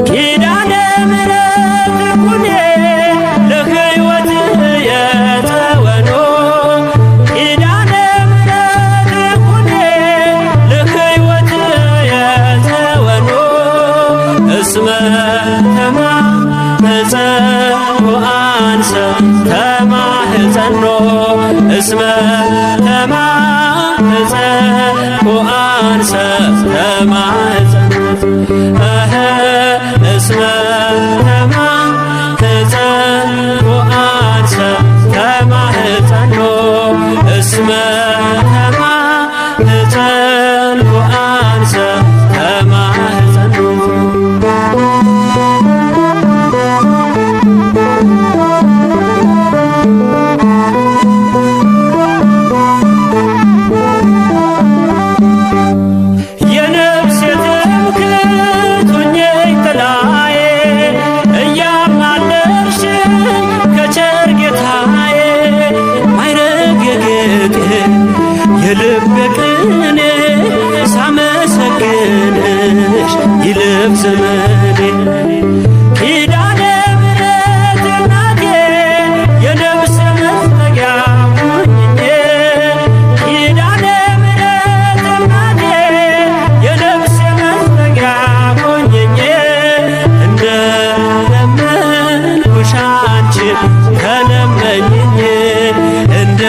ኪዳነ ምሕረት ኩኔ ለሕይወት የተወኖ ኪዳነ ምሕረት ኩኔ ለሕይወት የተወኖ እስመ ተማኅፀንኩ አንሰ ተማኅፀኖ እስመ ተማኅፀንኩ አንሰ ተማኅፀኖ እስመ ተማኅፀንኩ አንሰ ተማኅፀኖ እስመ ተማኅፀንኩ አንሰ ተማኅፀኖ። የነፍሴ ትምክህት ሁኚኝ ጥላዬ እያማለድሽኝ ከቸር ጌታዬ ማይረግ የጌጤ የልቤ ቅኔ ሳመሰግንሽ ይለፍ ዘመኔ። ኪዳነ ምሕረት እናቴ የነፍስ መጠጊያ ሁኚኝ ኪዳነ ምሕረት እናቴ የነፍስ መጠጊያ ሁኚኝ እንደ ለመንኩሽ አንቺን ተለመኝኝ እንደ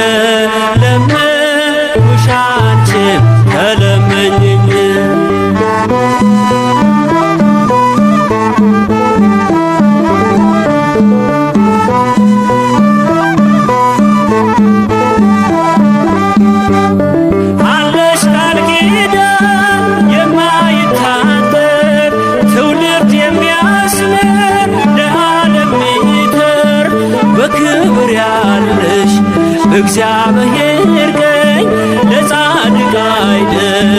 ለመንኩሽ አንቺን ተለመኝኝ። አለሽ ቃል ኪዳን የማይታጠፍ ትውልድ የሚያስምር ለዓለም የሚተርፍ በክብር ያለሽ በእግዚአብሔር ቀኝ ለጻድቅ አይደል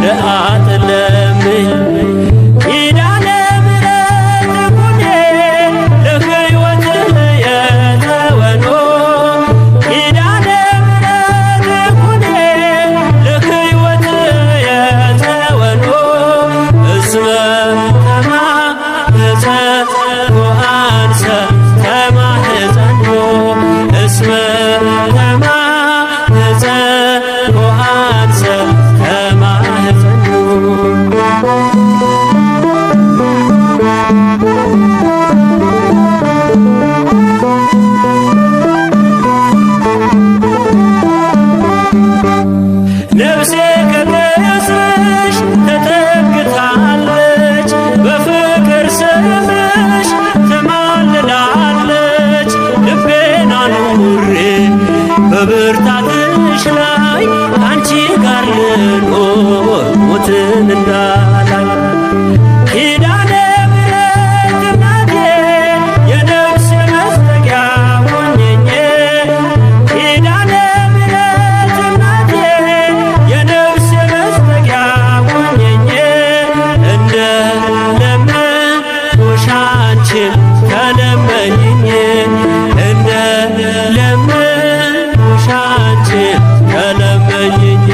ለኃጥእ ለምኝ። ኪዳነ ምሕረት ኩኔ ለሕይወት የተወኖ ኪዳነ ምሕረት ኩኔ ለሕይወት የተወኖ እስመ ተማኅፀንኩ አንሰ ተማኅፀኖ እስመ ተማኅፀንኩ አንሰ ተማኅፀኖ። ነፍሴ ከቅጽርሽ ተጠግታለች፣ በፍቅር ስምሽ ትማልላለች። ልቤን አኑሬ በብርታትሽ ላይ ካንቺ ጋር ልኖር ሞትን እንዳላይ። ኪዳነ ምሕረት እናቴ የነፍስ መጠጊያ ሁኚኝ ኪዳነ ምሕረት እናቴ የነፍስ መጠጊያ ሁኚኝ እንደ ለመንኩሽ አንቺን ተለመኝኝ እንደ ለመንኩሽ አንቺን ተለመኝኝ።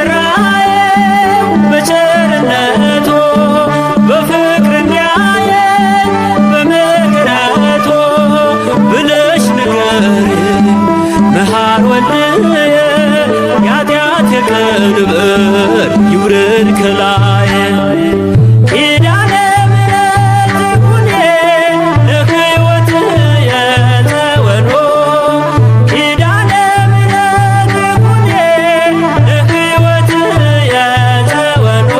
በርኅራኄው በቸርነቱ በፍቅር እንዲያየን በምሕረቱ ብለሽ ንገሪኝ መሐር ወልድየ የኃጢአቴ ቀንበር ይውረድ ከላዬ። ኪዳነ ምሕረት ኩኔ ለሕይወት የተወኖ ኪዳነ ምሕረት ኩኔ ለሕይወት የተወኖ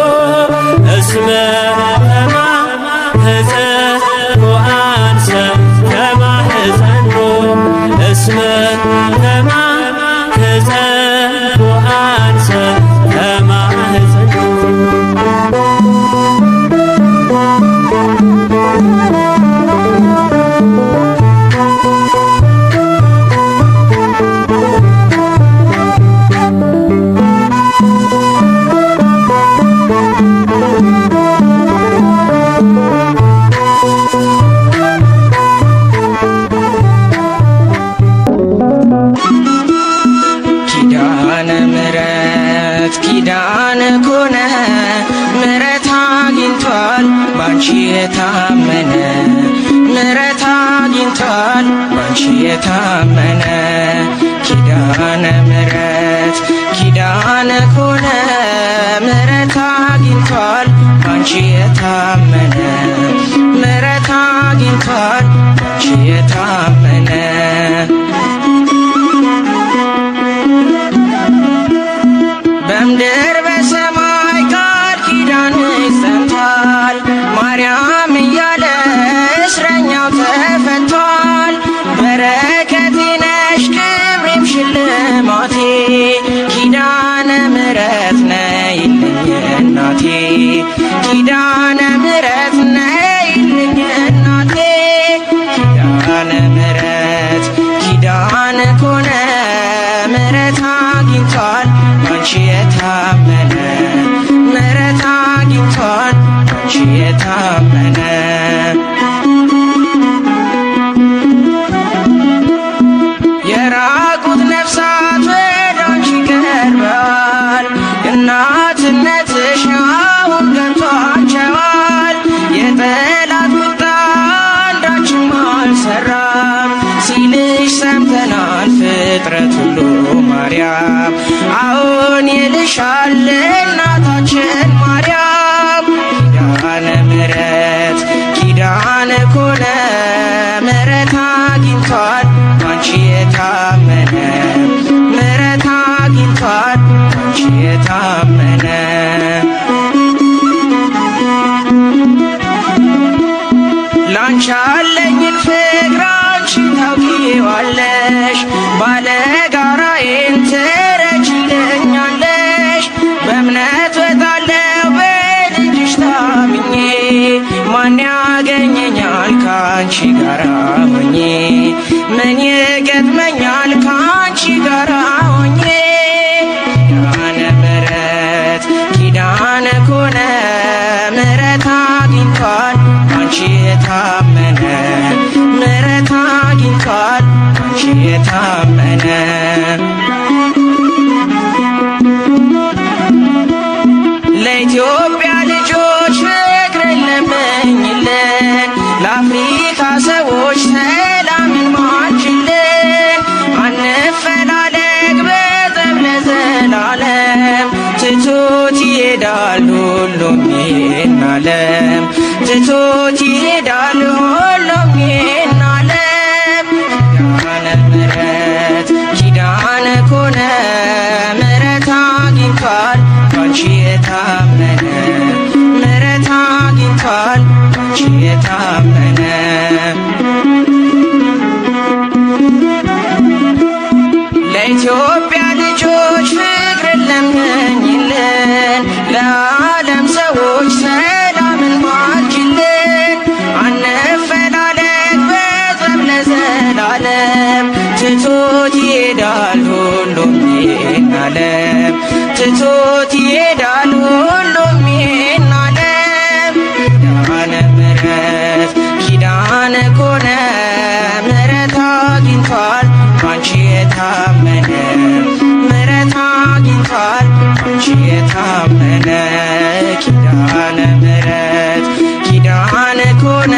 እስመ ተማኅፀንኩ አንሰ ተማኅፀኖ እስመ ተማኅፀንኩ አንሰ ተማኅፀኖ። ባንቺ የታመነ ምሕረት አግኝቷል ባንቺ የታመነ ኪዳነ ምሕረት ኪዳነ ኮነ ምሕረት አግኝቷል ባንቺ የታመነ ምሕረት አግኝቷል ባንቺ የታመነ በምድር በሰማይ ቃል ኪዳንሽ ጸንቷል። ማርያም እያለ እስረኛው ተፈቷል። በረከቴ ነሽ ክብሬም ሽልማቴ ኪዳነ ምሕረት ነይልኝ እናቴ ኪዳነ ምሕረት ነይልኝ እናቴ ኪዳነ ምሕረት ኪዳነ ኮነ ምሕረት አግኝቷል ባንቺ የታመነ ምሕረት አግኝቷል ባንቺ የታመነ የራቁት ነፍሳት ወደ አንቺ ቀርበዋል። እናትነትሽ አሁን ገብቷቸዋል። የጠላት ቁጣ አንዳችም አልሰራም ሲልሽ ሰምተናል ፍጥረት ሁሉ ማርያም አዎን ይልሻል እናታችን ማርያም ኪዳነ ምሕረት ኪዳነ ኮነ ምሕረት አግኝቷል ባንቺ የታመነ ምሕረት አግኝቷል ባንቺ የታመነ ላንቺ ያለኝን ፍቅር አንቺ ታውቂዋለሽ፣ ባለጋራዬን ትረጂልኛለሽ። በእምነት ወጣለው በልጅሽ ታምኜ፣ ማን ያገኘኛል ካንቺ ጋራ ሆኜ? ምን ይገጥመኛል ካንቺ ጋራ ሆኜ? ኪዳነ ምሕረት ኪዳነ ኮነ ምሕረት አግኝቷል ባንቺ የታመነ ምሕረት አግኝቷል ባንቺ የታመነ ለኢትዮጵያ ልጆች ፍቅርን ለምኝልን፣ ለአፍሪካ ሰዎች ሰላምን ማችልን። አንፈላለግ በጠብ ለዘላለም፣ ትቶት ይሄዳል ሁሉም ይሄን ዓለም፣ ትቶት ይሄዳል ሁሉም ይሄን ዓለም። ኪዳነ ምሕረት ኪዳነ ኮነ ምሕረት አግኝቷል ባንቺ የታመነ ምሕረት አግኝቷል ባንቺ የታመነ ለኢትዮጵያ ልጆች ፍቅርን ለምኝልን፣ ለዓለም ሰዎች ሰላምን ማልጅልን። አንፈላለግ በጠብ ለዘላለም፣ ትቶት ይሄዳል ሁሉም ይሄን ዓለም፣ ትቶት ይሄዳል ሁሉም ይሄን ዓለም። ኪዳነ ምሕረት ኪዳነ ኮነ ምሕረት አግኝቷል ባንቺ የታመነ ምሕረት አግኝቷል ባንቺ የታመነ ኪዳነ ምሕረት ኪዳነ ኮነ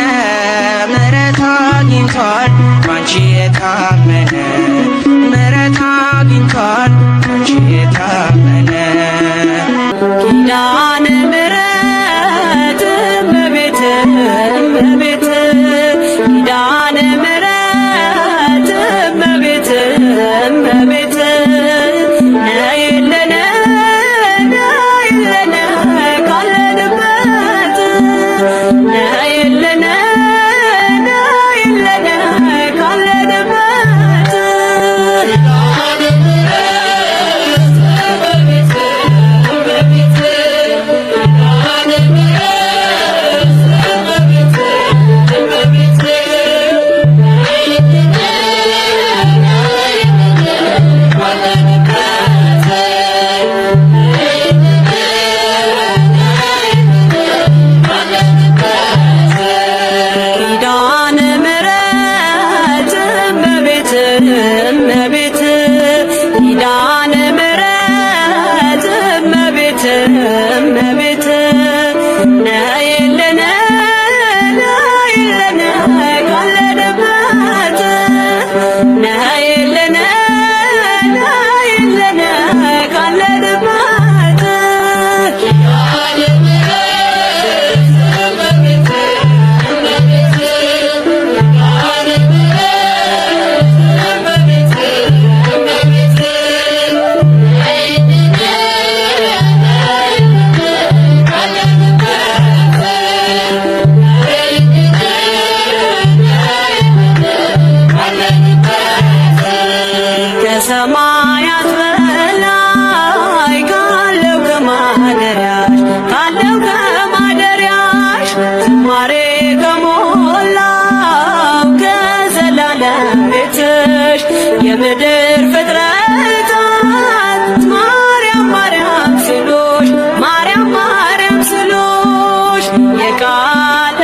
ምሕረት አግኝቷል ባንቺ የታመነ ምሕረት አግኝቷል ባንቺ የታመነ ኪዳነ ምሕረት እመቤት እመቤት ኪዳነ ምሕረት እመቤት እመቤት ነይልን ነይልን ካለንበት ነይልን ነይልን ካለንበት ኪዳነ ምሕረት እመቤት እመቤት ኪዳነ ምሕረት እመቤት እመቤት ነይልን የምድር ፍጥረታት ማርያም ማርያም ሲሉሽ፣ ማርያም ማርያም ሲሉሽ፣ የቃል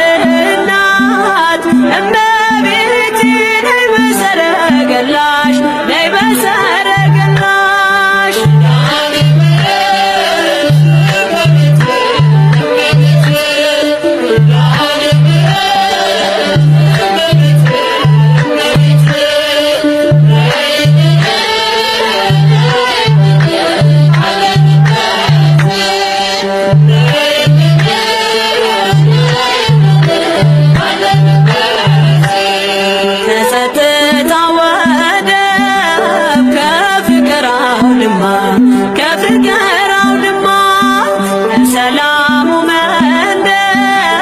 እናት እመቤቴ ነይ በሰረገላሽ፣ ነይ በሰረገላሽ። ከጸጥታ ወደብ ከፍቅር አውድማ፣ ከፍቅር አውድማ፣ ከሰላሙ መንደር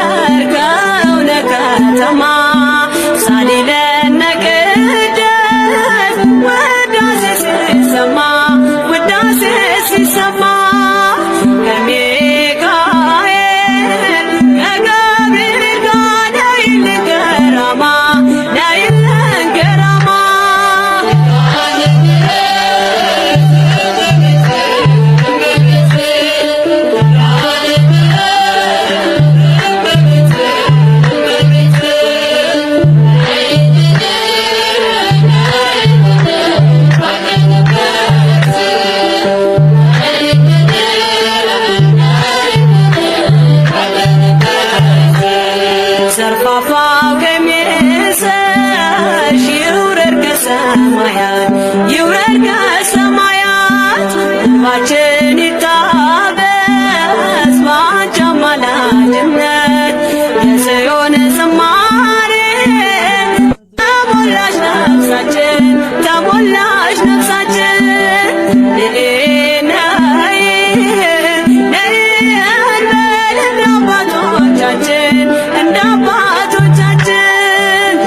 ከእውነት ከተማ ሳሊለነ ቅደስ ውዳሴ ሲሰማ፣ ውዳሴ ሲሰማ፣ ከሚካኤል ከገብርኤል ጋር ነይልን ገራማ፣ ነይልን ገራማ። ዘርፋፋው ቀሚስሽ ይውረድ ከሰማያት፣ ይውረድ ከሰማያት፣ እንባችን ይታበስ ባንቺ አማላጅነት። የጽዮን ዝማሬ ተሞላሽ ነፍሳችን፣ ተሞላሽ ነፍሳችን። ነይ ነይ እንበል እንደ አባቶቻችን፣ እንደ አባቶቻችን።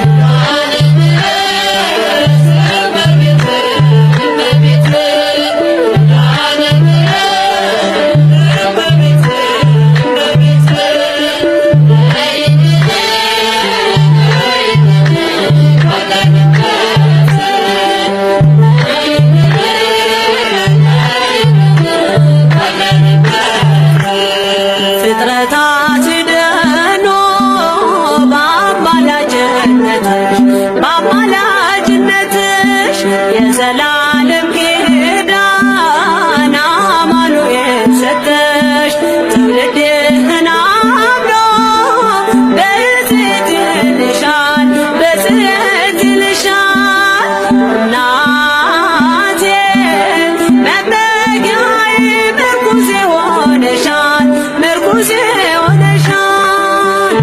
ፍጥረታት ድኖ በአማላጅነትሽ፣ በአማላጅነትሽ፣ የዘላለም ኪዳን አማኑኤል ሰጠሽ። ትውልድህን አምኖ ብፅዕት ይልሻል፣ ብፅዕት ይልሻል። እናቴ መመኪያዬ ምርኩዜ ሆነሻል፣ ምርኩዜ ሆነሻል።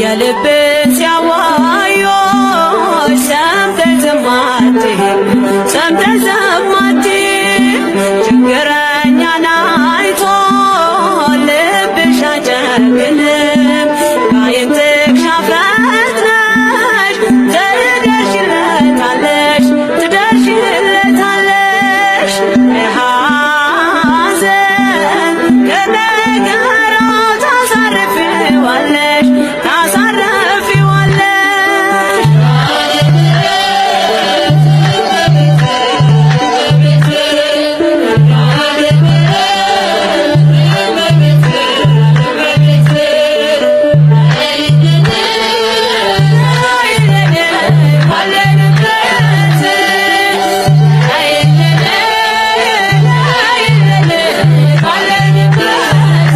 የልብን ሲያዋዮች ሰምተሽ ዝም አትይም፣ ሰምተሽ ዝም አትይም። ችግረኛን አይቶ ልብሽ አይጨክንም። ከዓይን ጥቅሻ ፈጥነሽ ትደርሺለታለሽ፣ ትደርሺለታለሽ። ሐዘን ከመከራው ታሳርፊዋለሽ፣ ታሳርፊዋለሽ። አለንበት።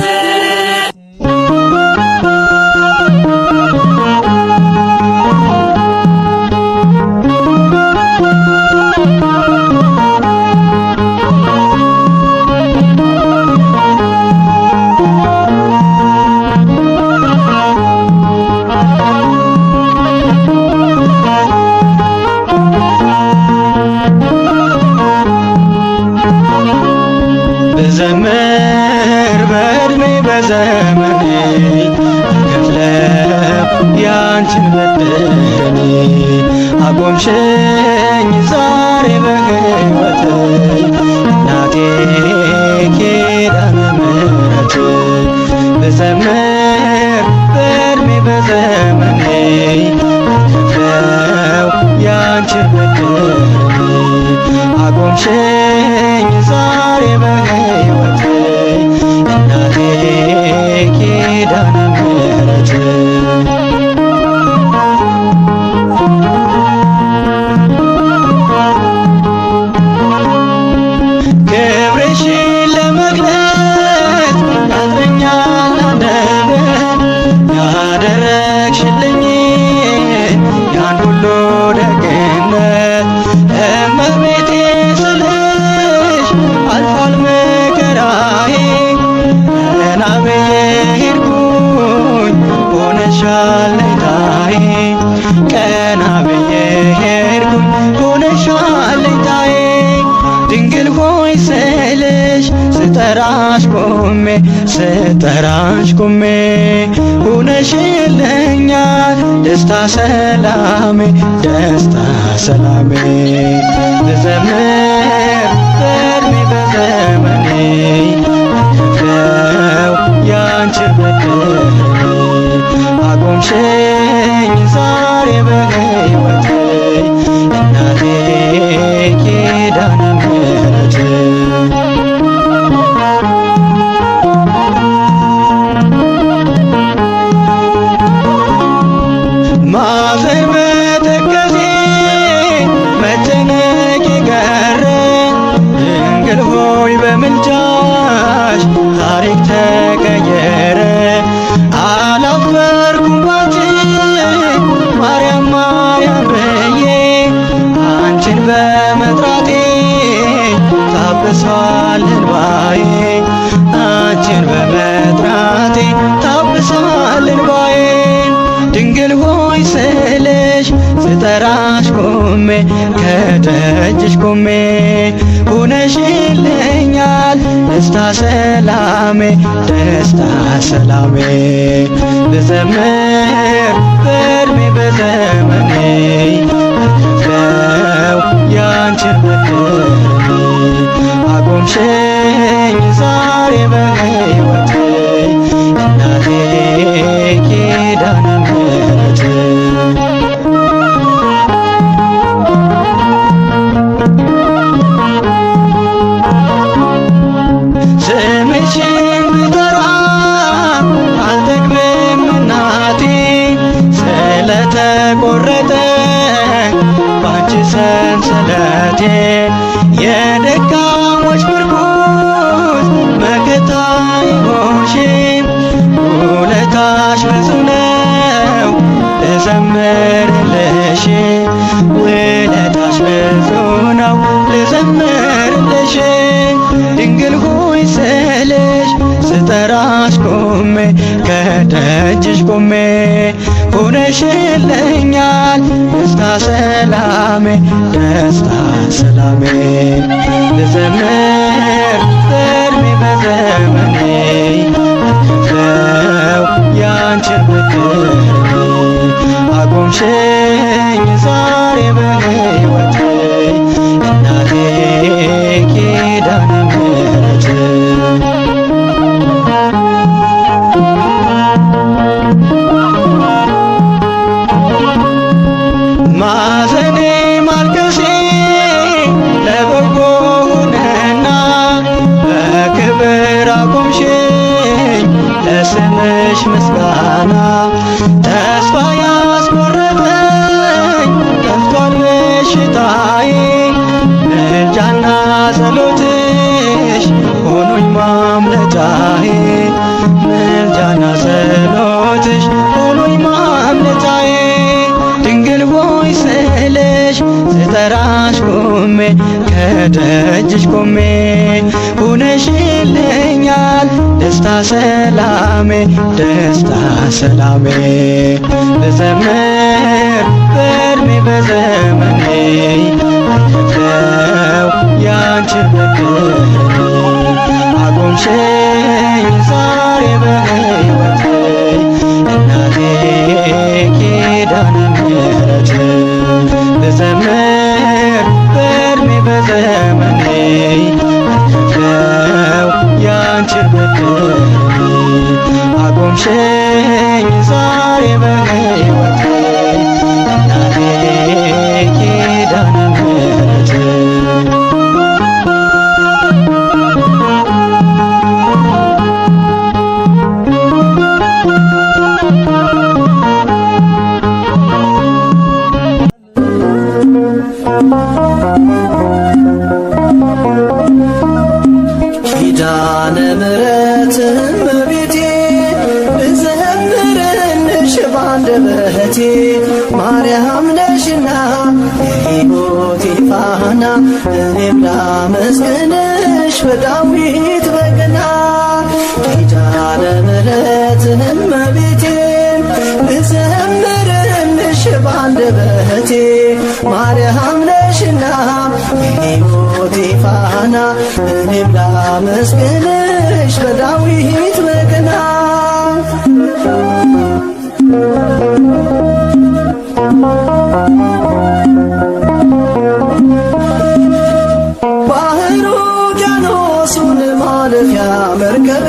በዕድሜ በዘመኔ አልከፍለው ያንቺን ብድር እኔ። አቆምሽኝ ዛሬ በሕይወት እናቴ ኪዳነ ምሕረት። ብዘምር በዕድሜ በዘመኔ አልከፍለው ያንቺን ብድር እኔ። አቆምሽኝ ዛሬ በሕይወት እናቴ ኪዳነ ምሕረት። ክብርሽን ለመግለጽ ያጥረኛል አንደበት፣ ያደረግሽልኝን ያን ሁሉ ደግነት። እመቤቴ ስልሽ አልፏል መከራዬ፣ ቀና ብዬ ሄድኩኝ ሆነሻል ለይታዬ፣ ቀና ብዬ ሄድኩኝ ሆነሻል ለይታዬ። ድንግል ሆይ ስልሽ ስጠራሽ ቆሜ፣ ስጠራሽ ቆሜ፣ ሆነሽልኛል ደስታ ሰላሜ፣ ደስታ ሰላሜ። ብዘምር በዕድሜ በዘመኔ አልከፍለው ያንቺን ብድር እኔ። አቆምሽኝ ዛሬ በሕይወቴ እናቴ ኪዳነ ምሕረት። ማዘን መተከዜ መጨነቅ ቀረ፣ ድንግል ሆይ በምልጃሽ ታሪክ ተቀየረ። አላፈርኩም ባንቺ ማርያም ማርያም ብዬ፣ አንቺን በመጥራቴ ታብሷል እንባዬ፣ አንቺን በመጥራቴ ታብሷል እንባዬ። ድንግል ሆይ ስልሽ ስጠራሽ ቆሜ፣ ከደጅሽ ቆሜ፣ ሆነሽልኛል ደስታ ሰላሜ፣ ደስታ ሰላሜ። ብዘምር በዕድሜ በዘመኔ አልከፍለው ያንቺን ብድር እኔ። አቆምሽኝ ዛሬ በሕይወቴ እናቴ ኪዳነ ምሕረት። ስምሽን ብጠራ አልጠግብም እናቴ፣ ስለተቆረጠ ባንቺ ሰንሰለቴ። የደካሞች ምርኩዝ መከታ የሆንሽ፣ ውለታሽ ብዙ ነው ልዘምርልሽ፣ ውለታሽ ብዙ ነው ልዘምርልሽ። ድንግል ሆይ ስልሽ ስጠራሽ ቆሜ፣ ከደጅሽ ቆሜ፣ ሆነሽልኛል ደስታ ሰላሜ፣ ደስታ ሰላሜ። ልዘምር በዕድሜ በዘመኔ አልከፍለው ያንቺን ብድር እኔ። አቆምሽኝ ዛሬ በሕይወቴ እናቴ ኪዳነ ምሕረት። ማዘኔ ማልቀሴ ለበጎ ሆነና፣ በክብር አቆምሽኝ ለስምሽ ምስጋና። ተስፋ ያስቆረጠኝ ጠፍቷል በሽታዬ፣ ምልጃና ጸሎትሽ ሆኖኝ ማምለጫዬ፣ ምልጃና ጸሎትሽ ሆኖኝ ማምለጫዬ። ድንግል ሆይ ስልሽ ስጠራሽ ቆሜ፣ ከደጅሽ ቆሜ፣ ሆነሽልኛል ደስታ ሰላሜ፣ ደስታ ሰላሜ። ብዘምር በዕድሜ በዘመኔ አልከፍለው ያንቺን ብድር እኔ። አቆምሽኝ ዛሬ በሕይወቴ እናቴ ኪዳነ ምሕረት ብዘምር በዕድሜ በዘመኔ አልከፍለው ያንቺን ብድር አቆምሽኝ ዛሬ በሕይወቴ እናቴ ኪዳነ ምሕረት። ኪዳነ ምሕረት እመቤቴ እዘምርልሽ ባንደበቴ ማርያም ነሽና የሕይወቴ ፋና እኔም ላመስግንሽ በዳዊት በገና። ኪዳነ ምሕረት እመቤቴ እዘምርልሽ ባንደበቴ ማርያም ነሽና የሕይወቴ ፋና እኔም ላመስግንሽ በዳዊት በገና። ባህሩ ውቅያኖሱን ማለፊያ መርከቤ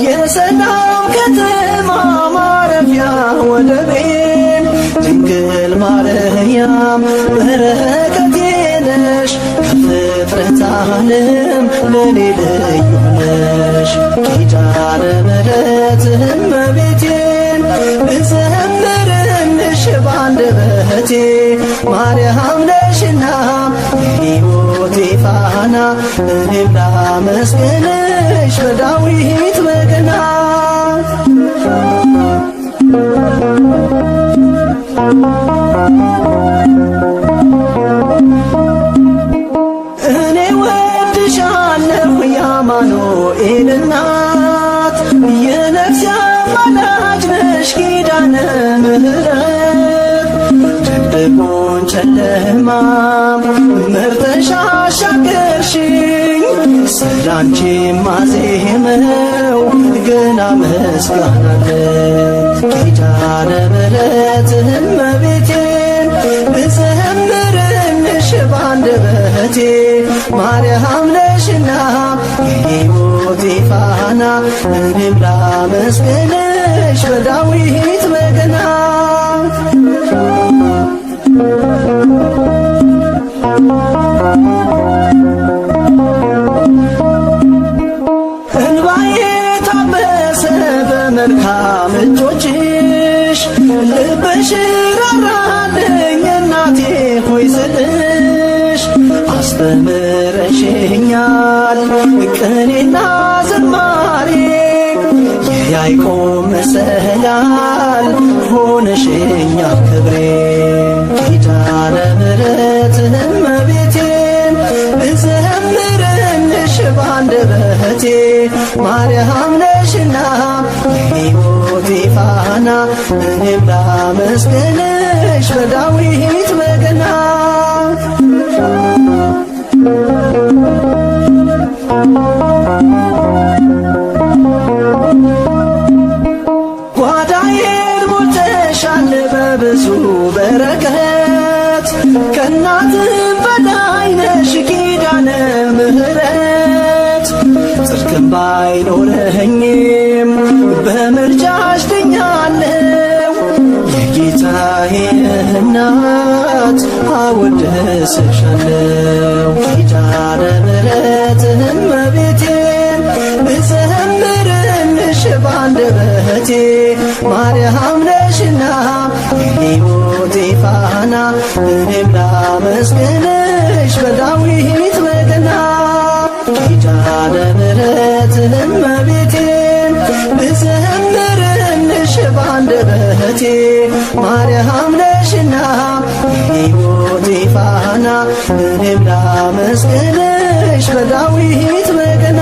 የሰላም ከተማ ማረፊያ ወደቤ ድንግል ማርያም በረከቴ ነሽ ከፍጥረት ዓለም ለኔ ልዩ ነሽ። ኪዳነ ምሕረት እመቤቴ እዘምርልሽ ባንደበቴ ማርያም ነሽና የሕይወቴ ፋና እኔም ላመስግንሽ በዳዊት በገና። እኔ ወድሻለሁ የአማኑኤል እናት የነፍሴ አማላጅ ነሽ ኪዳነ ምሕረት ድቅድቁን ጨለማ መርተሽ አሻገርሽኝ ስላንቺ ማዜመው ገና ምስጋና አለኝ። ኪዳነ ምሕረት እመቤቴ ብዘምርልሽ ባንደበቴ ማርያም ነሽና የሕይወቴ ፋና እኔም ላመስግንሽ በዳዊት በገና። እንባዬ ታበሰ በመልካም እጆችሽ ልብሽ ራራልኝ እናቴ ሆይ ስልሽ አስተምረሽኛል ቅኔና ዝማሬ የያዕቆብ መሰላል ሆነሽኛል ክብሬ። ኪዳነ ምሕረት እመቤቴ እዘምርልሽ ባንደበቴ ማርያም ነሽና የሕይወቴ ፋና እኔም ላመስግንሽ በዳዊት በገና። ጓዳዬን ሞልተሻል በብዙ በረከት ከእናትም በላይ ነሽ ኪዳነ ምሕረት ጽድቅም ባይኖረኝም በምልጃሽ ድኛለሁ የጌታዬ እናት አወድስሻለሁ። ኪዳነ ምሕረት እመቤቴ እዘምርልሽ ባንደበቴ ማርያም ነሽና የሕይወቴ ፋና እኔም ላመስግንሽ በዳዊት በገና። ኪዳነ ምሕረት እመቤቴ እዘምርልሽ ባንደበቴ ማርያም ነሽና የሕይወቴ ፋና እኔም ላመስግንሽ በዳዊት በገና።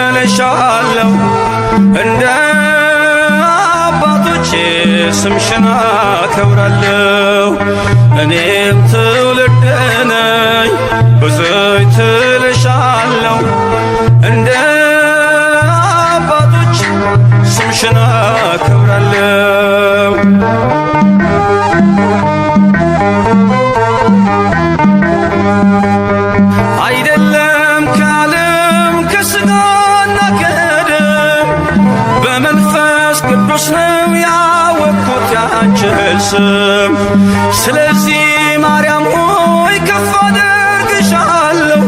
እልሻለሁ፣ እንደ አባቶቼ ስምሽን አከብራለሁ። እኔም ትውልድ ነኝ ብፅዕት እልሻለሁ፣ እንደ አባቶች ስምሽን አከብራለሁ። አይደለም ከዓለም ከሥጋና ከደም፣ በመንፈስ ቅዱስ ነው ያወቅኩት ያንችን ስም። ስለዚህ ማርያም ሆይ ከፍ አደርግሻለሁ፣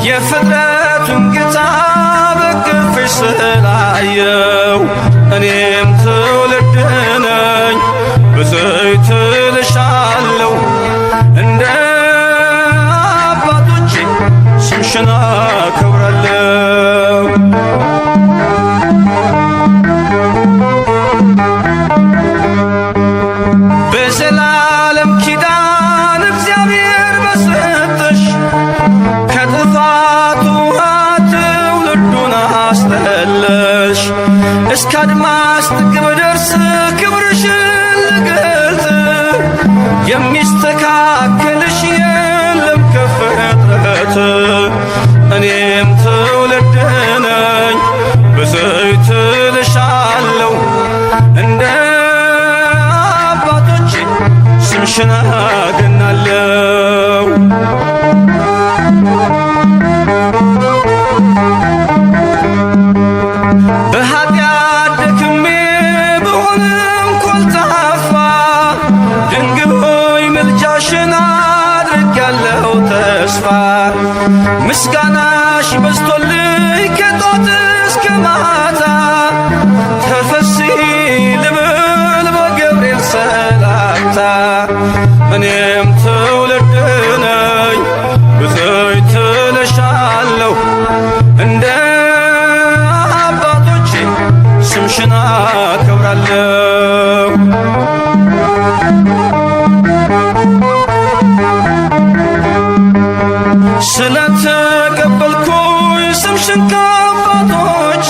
የፍጥረቱን ጌታ በክንፍሽ ስላየው። እኔም ትውልድ ነኝ ብፅዕት እልሻለሁ፣ እንደ አባቶቼ ስምሽን አከብራለሁ። በዘላለም ኪዳን እግዚአብሔር በሰጠሽ ከጥፋት ውሃ ትውልዱን አስጠለሽ። እስከ አድማስ ጥግ ብደርስ ክብርሽን ልገልጽ፣ የሚስተካከልሽ የለም ከፍጥረት። እኔም ትውልድ ነኝ ብፅዕት እልሻለሁ፣ እንደ አባቶቼ ስምሽን አገናለሁ። በኃጢአት ደክሜ ብሆንም ኮልታፋ፣ ድንግል ሆይ ምልጃሽን አድርጌያለሁ ተስፋ። ምስጋናሽ በዝቶልኝ ከጧት እስከ ማታ፣ ተፈሥሒ ልብል በገብርኤል ሰላምታ። እኔም ትውልድ ነኝ ብፅዕት እልሻለሁ፣ እንደ አባቶቼ ስምሽን አከብራለሁ። ስለተቀበልኩኝ ስምሽን ከአባቶቼ፣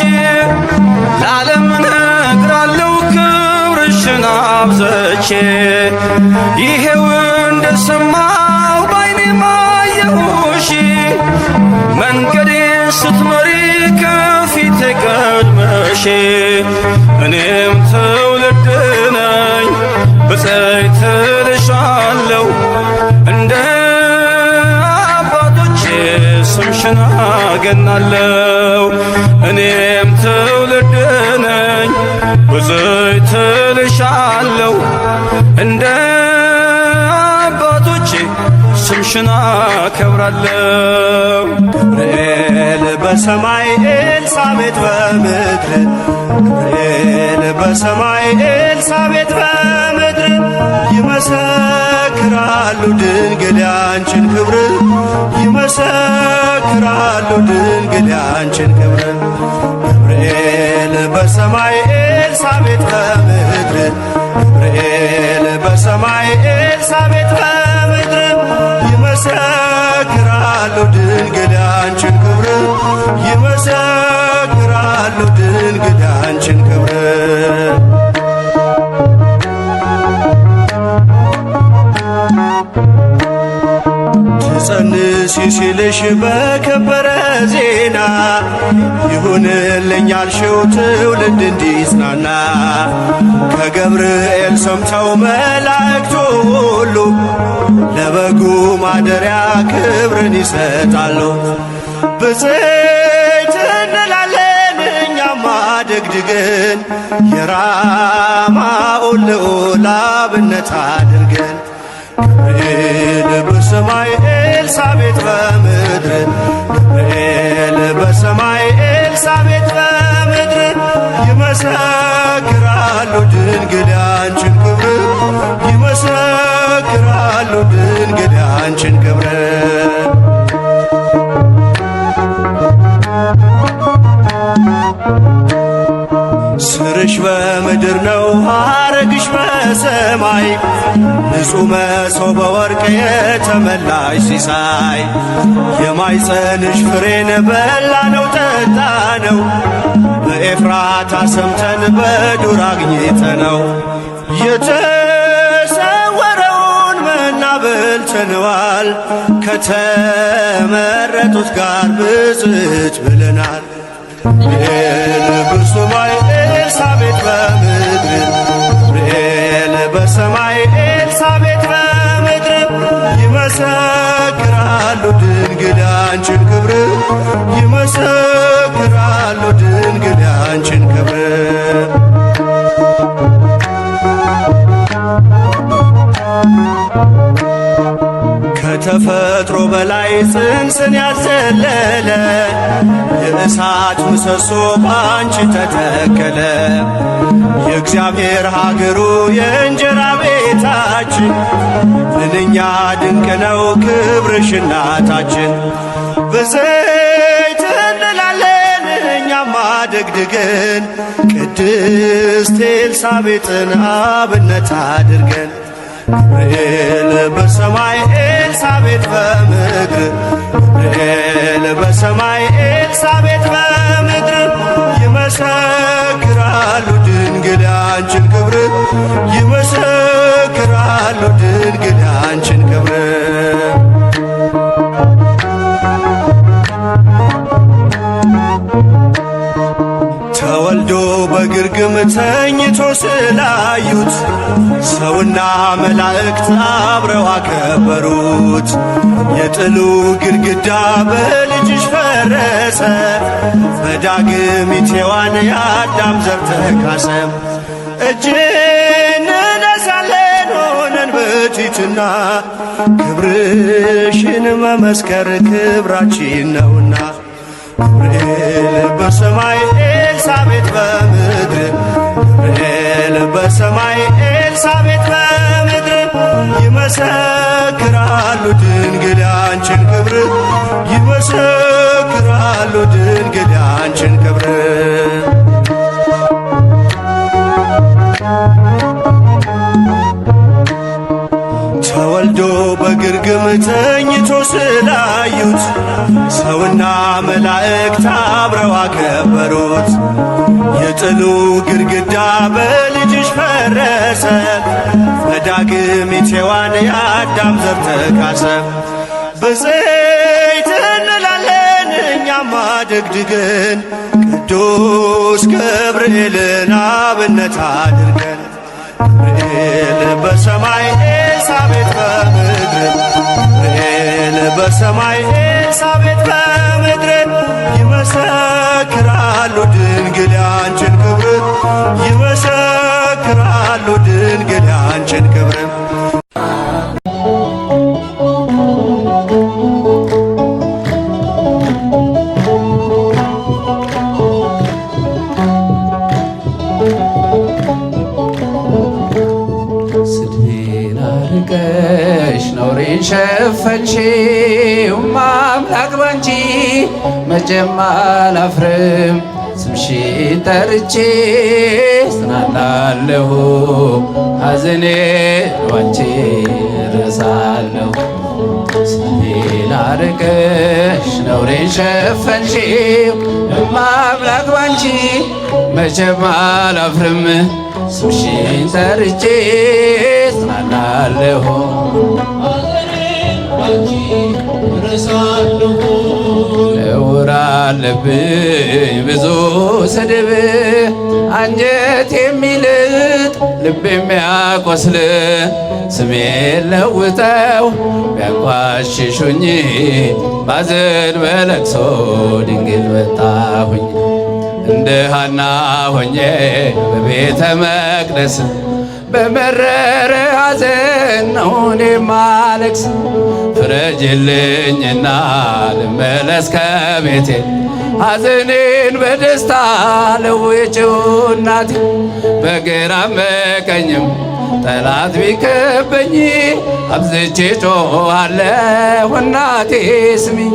ለዓለም እነግራለሁ ክብርሽን አብዝቼ። ይሄው እንደሰማሁ ባይኔ ማየሁሽ፣ መንገዴን ስትመሪ ከፊቴ ቀድመሽ። እኔም ትውልድ ነኝ ብፅዕት እልሻለሁ፣ እንደ አባቶቼ ስምሽን አገናለሁ። እኔም ትውልድ ነኝ ብፅዕት እልሻለሁ፣ እንደ አባቶቼ ስምሽን አከብራለሁ። ገብርኤል በሰማይ ኤልሳቤጥ በምድር፣ ገብርኤል በሰማይ ኤልሳቤጥ በምድር፣ ይመሰክራሉ ድንግል ያንችን ክብር፣ ይመሰክራሉ ድንግል ያንችን ክብር። ገብርኤል በሰማይ ኤልሳቤጥ በምድር፣ ገብርኤል በሰማይ ኤልሳቤጥ በምድር፣ ይመሰክራሉ ድንግል ያንችን ክብር፣ ይመሰክራሉ ድንግል ያንችን ክብር። ትጸንሲ ሲልሽ በከበረ ዜና፣ ይሁንልኝ ያልሽው ትውልድ እንዲጽናና፣ ከገብርኤል ሰምተው መላእክቱ ሁሉ ለበጉ ማደሪያ ክብርን ይሰጣሉ። ብፅዕት እንላለን እኛማ ደግድገን፣ የራማውን ልዑል አብነት አድርገን። ገብርኤል በሰማይ ኤልሳቤጥ በምድር፣ ገብርኤል በሰማይ ኤልሳቤጥ በምድር፣ ይመሰክራሉ ድንግል ያንችን ክብር፣ ይመሰክራሉ ድንግል ያንችን ክብር። ስርሽ በምድር ነው ሐረግሽ በሰማይ ንጹሕ መሶበ ወርቅ የተመላሽ ሲሳይ የማይጸንሽ ፍሬን በላነው ጠጣነው በኤፍራታ ሰምተን በዱር አግኝተነው የተሰወረውን መና በልተነዋል ከተመረጡት ጋር ብፅዕት ብለናል። ገብርኤል በሰማይ ኤልሳቤጥ በምድር ገብርኤል በሰማይ ኤልሳቤጥ በምድር ይመሰክራሉ ድንግል ያንቺን ክብር ይመሰክራሉ ድንግል ያንቺን ክብር። ከተፈጥሮ በላይ ጽንስን ያዘለለ የእሳት ምሰሶ ባንቺ ተተከለ። የእግዚአብሔር ሀገሩ የእንጀራ ቤታችን ምንኛ ድንቅ ነው ክብርሽ እናታችን። ብፅዕት እንላለን እኛማ ደግድገን ቅድስት ኤልሳቤጥን አብነት አድርገን ገብርኤል በሰማይ ኤልሳቤጥ በምድር ገብርኤል በሰማይ ኤልሳቤጥ በምድር ይመሰክራሉ ድንግል ያንቺን ክብር ይመሰክራሉ ድንግል ያንቺን ክብር። ተወልዶ በግርግም ተኝቶ ስላዩት ሰውና መላእክት አብረው አከበሩት። የጥሉ ግድግዳ በልጅሽ ፈረሰ፣ በዳግሚት ሔዋን የአዳም ዘር ተካሰ። እጅ እንነሳለን ሆነን በቲትና ክብርሽን መመስከር ክብራችን ነውና። ገብርኤል በሰማይ ኤልሳቤጥ በምድር ገብርኤል በሰማይ ኤልሳቤጥ በምድር ይመሰክራሉ ድንግል ያንቺን ክብር ይመሰክራሉ ድንግል ያንቺን ክብር። ተወልዶ በግርግም ተኝቶ ስላዩት ሰውና መላእክት አብረው አከበሩት። የጥሉ ግድግዳ በልጅሽ ፈረሰ፣ በዳግሚት ሔዋን የአዳም ዘር ተካሰ። ብፅዕት እንላለን እኛማ ደግድገን ቅዱስ ገብርኤልን አብነት አድርገን ገብርኤል በሰማይ ኤልሳቤጥ በምድር ገብርኤል በሰማይ ኤልሳቤጥ በምድር ይመሰክራሉ ድንግል ያንቺን ክብር ይመሰክራሉ ድንግል ያንቺን ክብር። ስድቤን አርቀሽ ነውሬን ሸፈንሽው አምላክ ባንቺ መቼም አላፍርም። ስምሽን ጠርቼ ጽናናለሁ ሐዘኔን ባንቺ እረሳለሁ። ስድቤን አርቀሽ ነውሬን ሸፈንሽው አምላክ ባንቺ መቼም አላፍርም። ስምሽን ጠርቼ ጽናናለሁ ነውር አለብኝ ብዙ ስድብ አንጀት የሚልጥ ልብ የሚያቆስል ስሜን ለውጠው ቢያንቋሽሹኝ ባዘን በለቅሶ ድንግል መጣሁኝ። እንደ ሐና ሆኜ በቤተ መቅደስ በመረረ ሐዘን ነው እኔ ማለቅስ። ፍረጅልኝና ልመለስ ከቤቴ ሐዘኔን በደስታ ለውጪው እናቴ። በግራም በቀኝም ጠላት ቢከበኝ አብዝቼ ጮኻለሁ እናቴ ስሚኝ።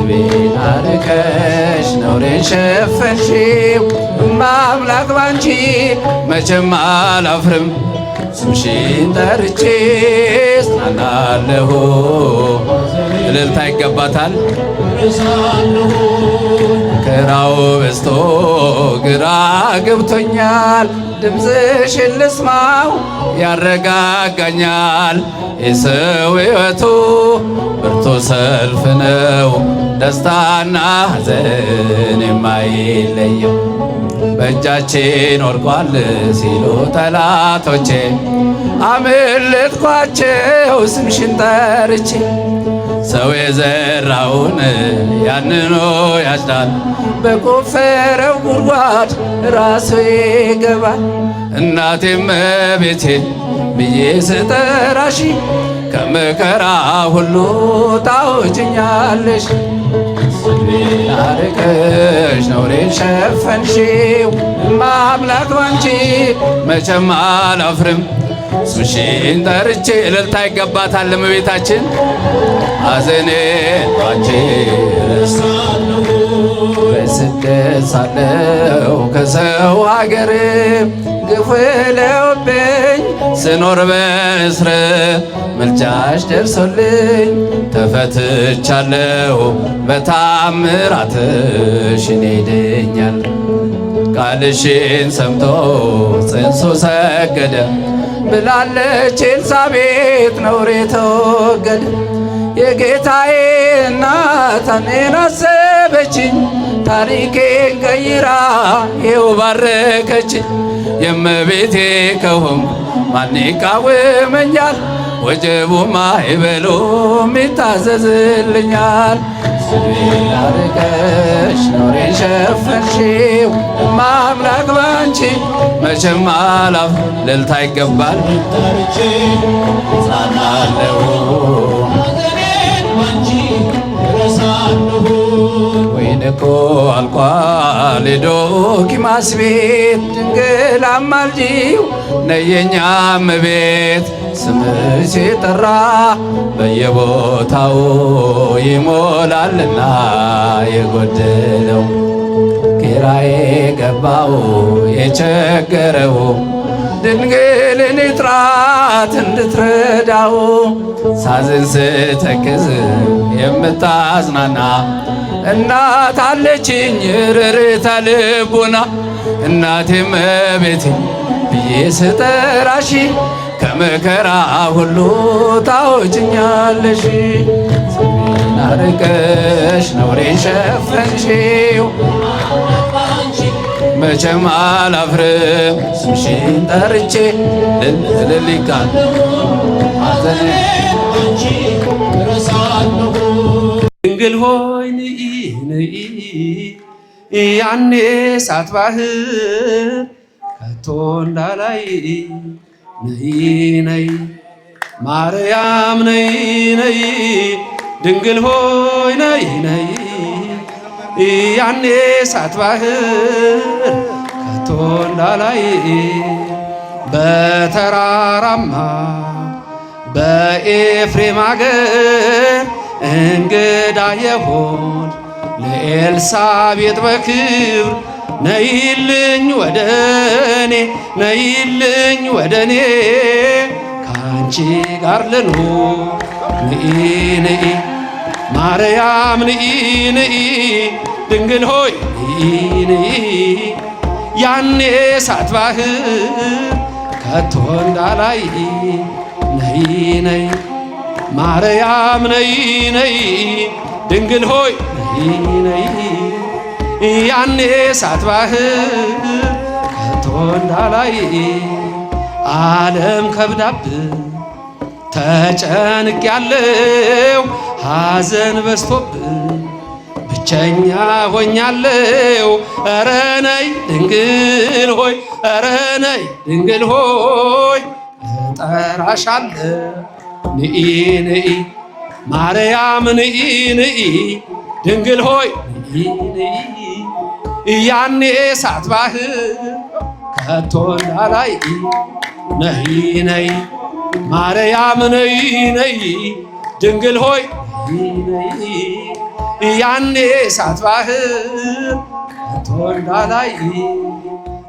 ስድቤን አርቀሽ ነውሬን ሸፈንሽው እማ አምላክ ባንቺ መቼም አላፍርም። ስምሽን ጠርቼ እጽናናለሁ። እልልታ ይገባታል። መከራው በዝቶ ግራ ገብቶኛል። ድምፅሽን ልስማው ያረጋጋኛል። የሰው ሕይወቱ ብርቱ ሰልፍ ነው፣ ደስታና ሐዘን የማይለየው። በእጃችን ወድቋል ሲሉ ጠላቶቼ፣ አመለጥኳቸው ስምሽን ጠርቼ። ሰው የዘራውን ያንኑ ያጭዳል፣ በቆፈረው ጉድጓድ ራሱ ይገባል። እናቴም እመቤቴ ብዬ ስጠራሽ ከመከራ ሁሉ ታውጭኛለሽ። ስድቤን አርቀሽ ነውሬን ሸፈንሽው እማ አምላክ ባንቺ መቼም አላፍርም። ስምሽን ጠርቼ እልልታ ይገባታል ለእመቤታችን። ሐዘኔን ባንቺ ረሳለሁ። በስደት ሳለሁ ከሰው ሀገር ግፍ ውለውብኝ ስኖር በእስር ምልጃሽ ደርሶልኝ ተፈትቻለሁ። በታምራትሽ እኔ ድኛለሁ። ቃልሽን ሰምቶ ጽንሱ ሰገደ ብላለች ኤልሳቤጥ ነውሬ ተወገደ። የጌታዬ እናት እኔን አሰበችኝ ታሪኬን ቀይራ ይኸው ባረከችኝ። የእመቤቴ ከሆንኩ ማን ይቃወመኛል? ወጀቡ ማዕበሉም ይታዘዝልኛል። ስድቤን አርቀሽ ነውሬን ሸፈንሽው እማ አምላክ ባንቺ መቼም አላፍርም። እልልታ ይገባል። እጽናናለሁ። ወይን እኮ አልቋል የዶኪማስ ቤት፣ ድንግል አማልጂው ነይ የእኛም ቤት። ስምሽ ሲጠራ በየቦታው ይሞላልና የጎደለው። ኪራዬ ገባው የቸገረው ድንግልን ይጥራት እንድትረዳው። ሳዝን ስተክዝ የምታጽናና እናት አለችኝ ርርታ ልቡና። እናቴ እመቤቴ ብዬ ስጠራሽ ከመከራ ሁሉ ታወጭኛለሽ። ስሜን አርቀሽ ነውሬን ሸፈንሽው መቼም አላፍርም። ስምሽን ጠርቼ እልል ይቃል ድንግል ሆይ ንኢ ንኢ ያኔ እሳት ባህር ከቶ እንዳላይ ነይ ነይ ማርያም ነይ ነይ ድንግል ሆይ ነይ ነይ ያኔ እሳት ባህር ከቶ እንዳላይ በተራራማ በኤፍሬም አገር እንግዳ የሆን ለኤልሳቤጥ በክብር ነይልኝ ወደኔ ነይልኝ ወደኔ ከአንቺ ጋር ልኑር ንኢ ንኢ ማርያም ንኢ ንኢ ድንግል ሆይ ንኢ ንኢ ያኔ እሳት ባህር ከቶ እንዳላይ ነይ ነይ ማርያም ነይ ነይ ድንግል ሆይ ነይ ነይ ያኔ እሳት ባህር ከቶ እንዳላይ ዓለም ከብዳብን ተጨንቅ ያለው ሐዘን በዝቶብን ብቸኛ ሆኛለው። ኧረ ነይ ድንግል ሆይ ኧረ ነይ ድንግል ሆይ እጠራሻለሁ ንኢ ንኢ ማርያም ንኢ ንኢ ድንግል ሆይ ንኢ ንኢ ያኔ እሳት ባህር ከቶ እንዳላይ ነይ ነይ ማርያም ነይ ነይ ድንግል ሆይ ነይ ነይ ያኔ እሳት ባህር ከቶ እንዳላይ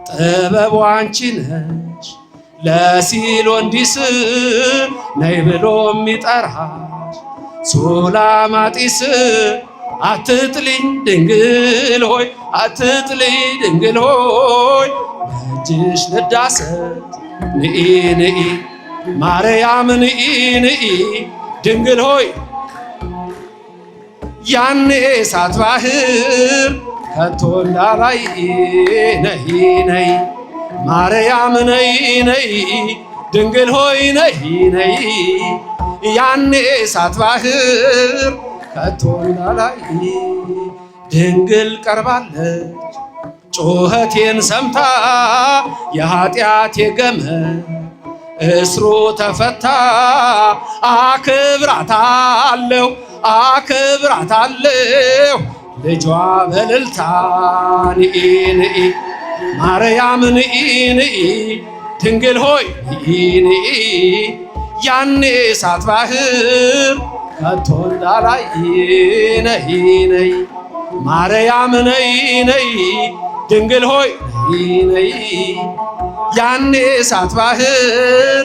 ጥበቡ አንቺ ነሽ ለሲሎንዲስ ነይ ብሎ የሚጠራሽ ሱላማጢስ አትጥልኝ ድንግል ሆይ አትጥልኝ ድንግል ሆይ በእጅሽ ልዳሰስ ንኢ ንኢ ማርያም ንኢ ንኢ ድንግል ሆይ ያኔ እሳት ባህር ከቶ እንዳላይ ነይ ነይ ማርያም ነይ ነይ ድንግል ሆይ ነይ ነይ ያኔ እሳት ባህር ከቶ እንዳላይ ድንግል ቀርባለች ጩኸቴን ሰምታ የኃጢአቴ ገመድ እስሩ ተፈታ። አክብራታለሁ አክብራታለሁ ልጇ በልልታ ንኢ ንኢ ማርያም ንኢ ንኢ ድንግል ሆይ ንኢ ንኢ ያኔ እሳት ባህር ከቶ እንዳላይ ነይ ነይ ማርያም ነይ ነይ ድንግል ሆይ ነይ ነይ ያኔ እሳት ባህር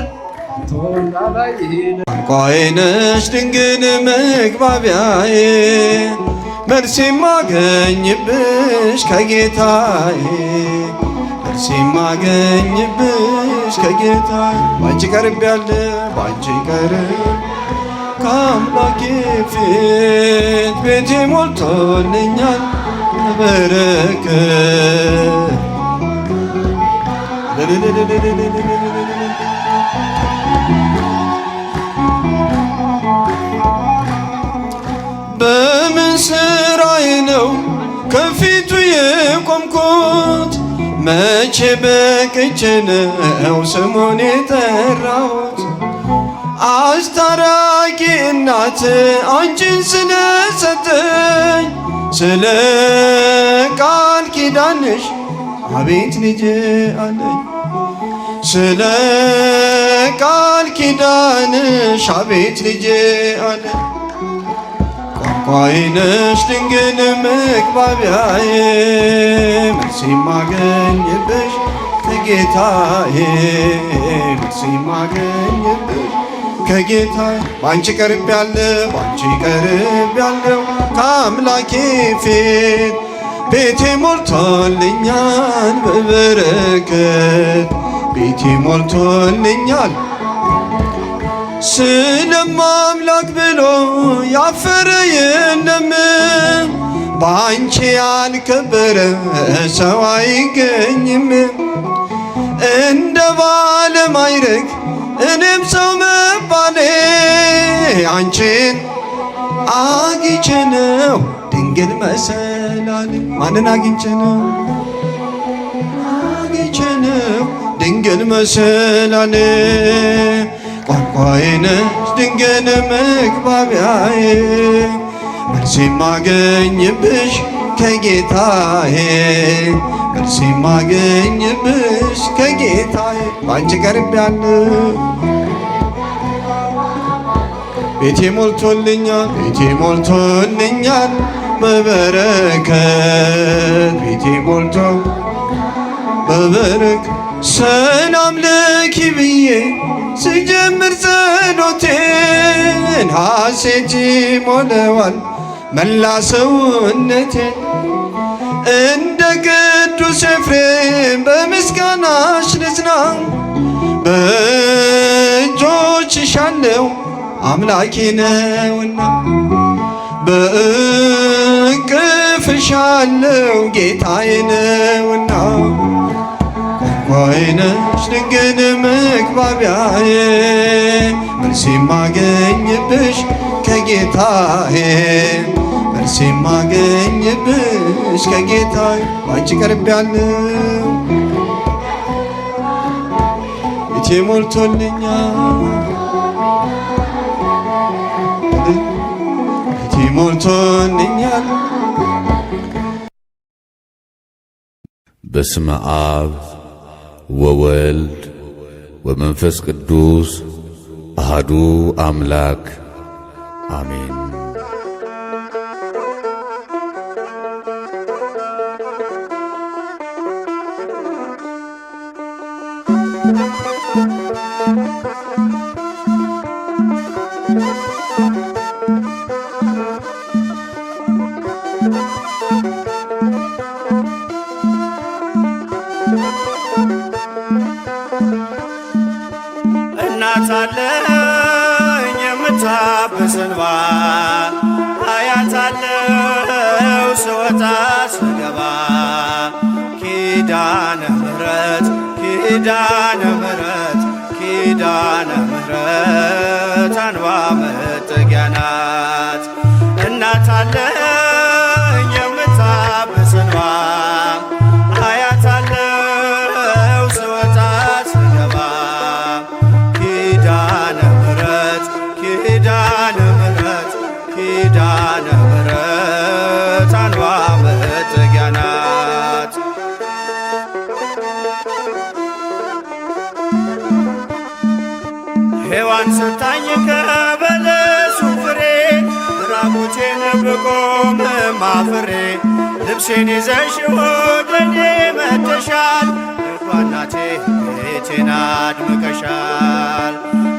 ከቶ እንዳላይ። ቋንቋዬ ነሽ ድንግል መግባቢያዬ፣ መልስ የማገኝብሽ ከጌታዬ፣ መልስ የማገኝብሽ ከጌታዬ። ባንቺ ቀርቤያለሁ፣ ባንቺ ቀርብ ከአምላኬ ፊት፣ ቤቴ ሞልቶልኛል በበረከት። በምን ስራዬ ነው ከፊቱ የቆምኩት? መቼ በቅቼ ነው ስሙን የጠራሁት? አስታራቂ እናት አንቺን ስለሰጠኝ፣ ስለ ቃል ኪዳንሽ አቤት ልጄ አለኝ። ስለ ቃል ኪዳንሽ አቤት ልጄ አለኝ። ቋንቋዬ ነሽ ድንግል መግባቢያዬ፣ መልስ የማገኝብሽ ከጌታዬ፣ መልስ የማገኝብሽ ከጌታዬ። ባንቺ ቀርቤያለሁ፣ ባንቺ ቀርቤያለሁ ከአምላኬ ፊት፣ ቤቴ ሞልቶልኛል በበረከት፣ ቤቴ ሞልቶልኛል። ስለማምላክ ብሎ ያፈረ የለም፣ በአንቺ ያልከበረ ሰው አይገኝም። እንደ ባለ ማዕረግ እኔም ሰው መባሌ አንቺን አግኝቼ ነው ድንግል መሰላል። ማንን አግኝቼ ነው? አግኝቼ ነው ድንግል መሰላል። ቋንቋዬ ነሽ ድንግል መግባቢያዬ፣ መልስ የማገኝብሽ ከጌታዬ፣ መልስ የማገኝብሽ ከጌታዬ። ባንቺ ቀርቤያለሁ፣ ቤቴ ሞልቶልኛል፣ ቤቴ ሞልቶልኛል በበረከት፣ ቤቴ ሞልቶ በበረከት። ሰላም ለኪ ብዬ ስጀምር ጸሎቴን፣ ሐሴት ሞለዋል መላ ሰውነቴን። እንደ ቅዱስ ኤፍሬም በምስጋናሽ ልጽና፣ በእጆችሽ ያለው አምላኬ ነውና፣ በእቅፍሽ ያለው ጌታዬ ነውና። ቋንቋዬ ነሽ ድንግል መግባቢያዬ፣ መልስ የማገኝብሽ ከጌታዬ፣ መልስ የማገኝብሽ ከጌታዬ። ባንቺ ቀርቤያለሁ፣ ቤቴ ሞልቶልኛል፣ ቤቴ ሞልቶልኛል። በስመ አብ ወወልድ ወመንፈስ ቅዱስ አሃዱ አምላክ አሜን። እናት አለኝ የምታብስ እንባ፣ አያታለው ስወጣ ስገባ። ኪዳነ ምሕረት፣ ኪዳነ ምሕረት፣ ኪዳነ ምሕረት አንባ መጠጊያ ናት። እናት አለኝ የምታብስ እንባ፣ አያታለው ስወጣ ስገባ። ኪዳነ ምሕረት፣ ኪዳነ ምሕረት፣ ኪዳነ ምሕረት አንባ መጠጊያ ናት። ሔዋን ስታኝ ከበለሱ ፍሬ፣ ራቁቴን ብቆም ማፍሬ፣ ልብሴን ይዘሽ ወደኔ መጥተሻል። ደጓ እናቴ ቤቴን አድምቀሻል።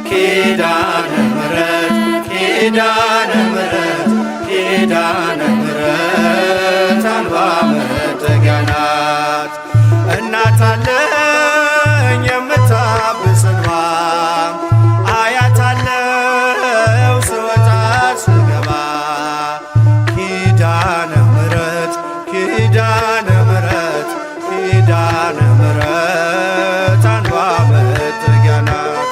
ኪዳነ ምሕረት፣ ኪዳነ ምሕረት፣ ኪዳነ ምሕረት አምባ መጠጊያ ናት። እናት አለኝ የምታብስ እንባ፣ አያታለው ስወጣ ስገባ። ኪዳነ ምሕረት፣ ኪዳነ ምሕረት፣ ኪዳነ ምሕረት አምባ መጠጊያ ናት።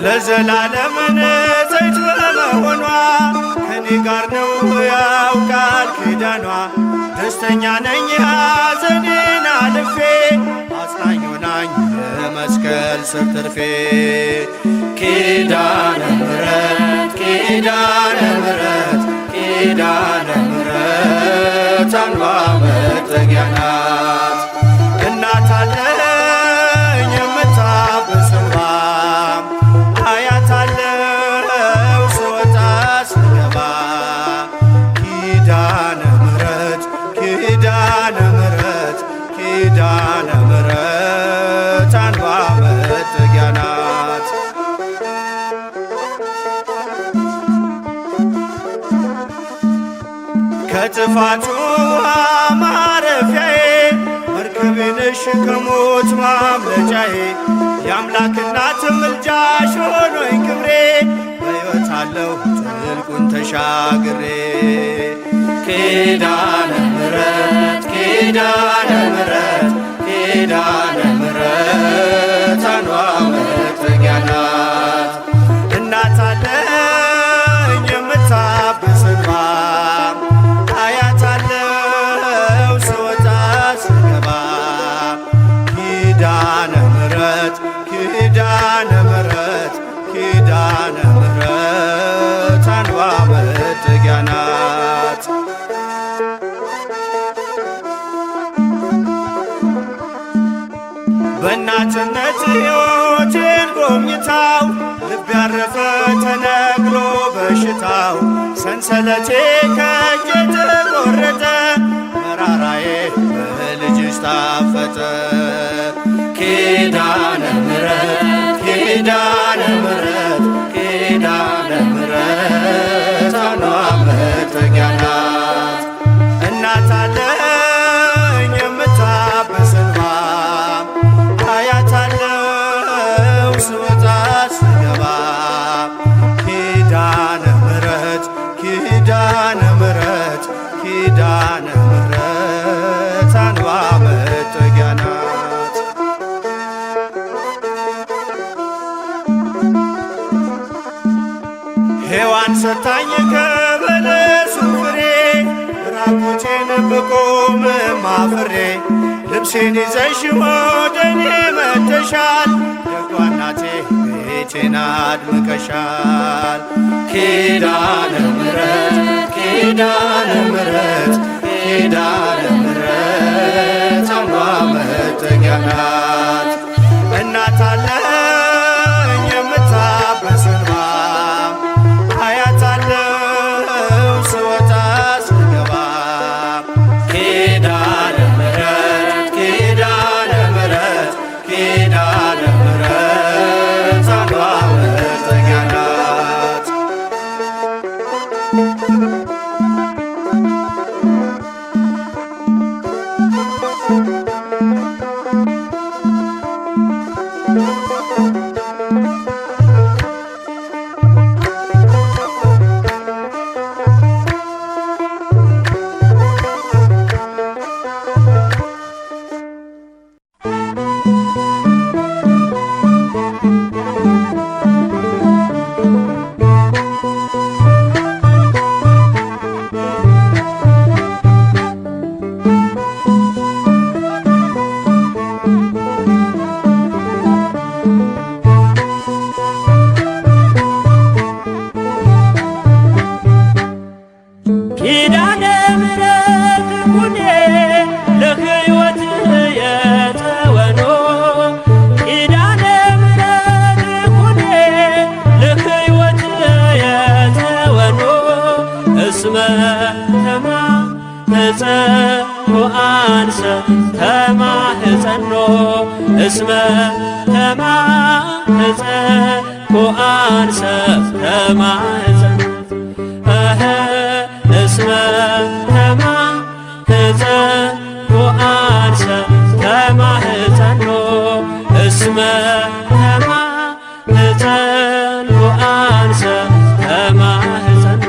ለዘላለም ንጽሕት በመሆኗ ከኔ ጋር ነው ያው ቃል ኪዳኗ። ደስተኛ ነኝ ሐዘኔን አልፌ፣ አጽናኝ ሆናኝ በመስቀል ስር ትርፌ። ኪዳነ ምሕረት፣ ኪዳነ ምሕረት፣ ኪዳነ ምሕረት አምባ መጠጊያ ናት። እናት አለኝ የምታብስ እንባ፣ አያታለው ስወጣ ስገባ። ኪዳነ ምሕረት፣ ኪዳነ ምሕረት፣ ኪዳነ ምሕረት አምባ መጠጊያ ናት። ከጥፋቱ ማረፊያዬ፣ መርከቤ ነሽ ከሞት ማምለጫዬ። የአምላክ እናት ምልጃሽ ሆኖኝ ክብሬ፣ በሕይወት አለሁ ጥልቁን ተሻግሬ። ኪዳነ ምሕረት፣ ኪዳነ ምሕረት፣ ኪዳነ ምሕረት አምባ መጠጊያ ናት። እናት አለኝ የምታብስ እንባ፣ አያታለው ስወጣ ስገባ። ኪዳነ ምሕረት፣ ኪዳነ ምሕረት፣ ኪዳነ ምሕረት አምባ መጠጊያ ናት። በእናትነት ሕይወቴን ጎብኝታው፣ ልብ ያረፈ ተነቅሎ በሽታው። ሰንሰለቴ ከእጄ ተቆረጠ፣ መራራዬ በልጅሽ ታፈጠ። ኪዳነ ምሕረት፣ ኪዳነ ምሕረት፣ ኪዳነ ምሕረት አምባ መጠጊያ ናት። እናት አለኝ የምታብስ እንባ፣ አያታለው ስወጣ ስገባ። ኪዳነ ምሕረት፣ ኪዳነ ምሕረት፣ ኪዳነ ምሕረት አምባ መጠጊያ ናት። ሔዋን ሰታኝ ከበለሱ ፍሬ፣ ራቁቴን ብቆም ማፍሬ፣ ልብሴን ይዘሽ ወደኔ መጥተሻል። ደጓ እናቴ ቤቴን አድምቀሻል። ኪዳነ ምሕረት፣ ኪዳነ ምሕረት፣ ኪዳነ ምሕረት አምባ መጠጊያ ናት። እናት አለኝ የምታብስ እንባ፣ አያታለው ስወጣ ስገባ። ኪዳነ ምሕረት ኩኔ ለሕይወት የተወኖ ኪዳነ ምሕረት ኩኔ ለሕይወት የተወኖ እስመ ተማኅፀንኩ አንሰ ተማኅፀኖ እስመ ተማኅፀንኩ አንሰ ተማኅፀኖ እስመ ተማኅፀንኩ አንሰ ተማኅፀኖ እስመ ተማኅፀንኩ አንሰ ተማኅፀኖ።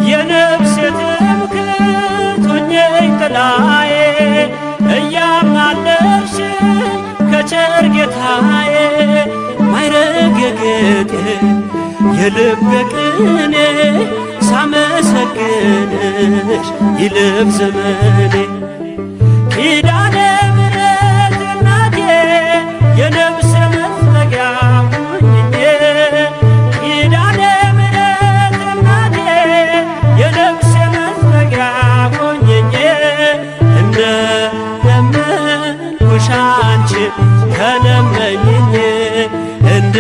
የነፍሴ ትምክህት ሁኚኝ ጥላዬ እያማለድሽ ከቸር ጌታዬ ማይረግ የጌጤ የልቤ ቅኔ ሳመሰግንሽ ይልፍ ዘመኔ። ኪዳነ ምሕረት እናቴ የነፍሴ መጠጊያ ሁኚኝ ኪዳነ ምሕረት እናቴ የነፍሴ መጠጊያ ሁኚኝ እንደ ለመንኩሽ አንቺን ተለመኝኝ እንደ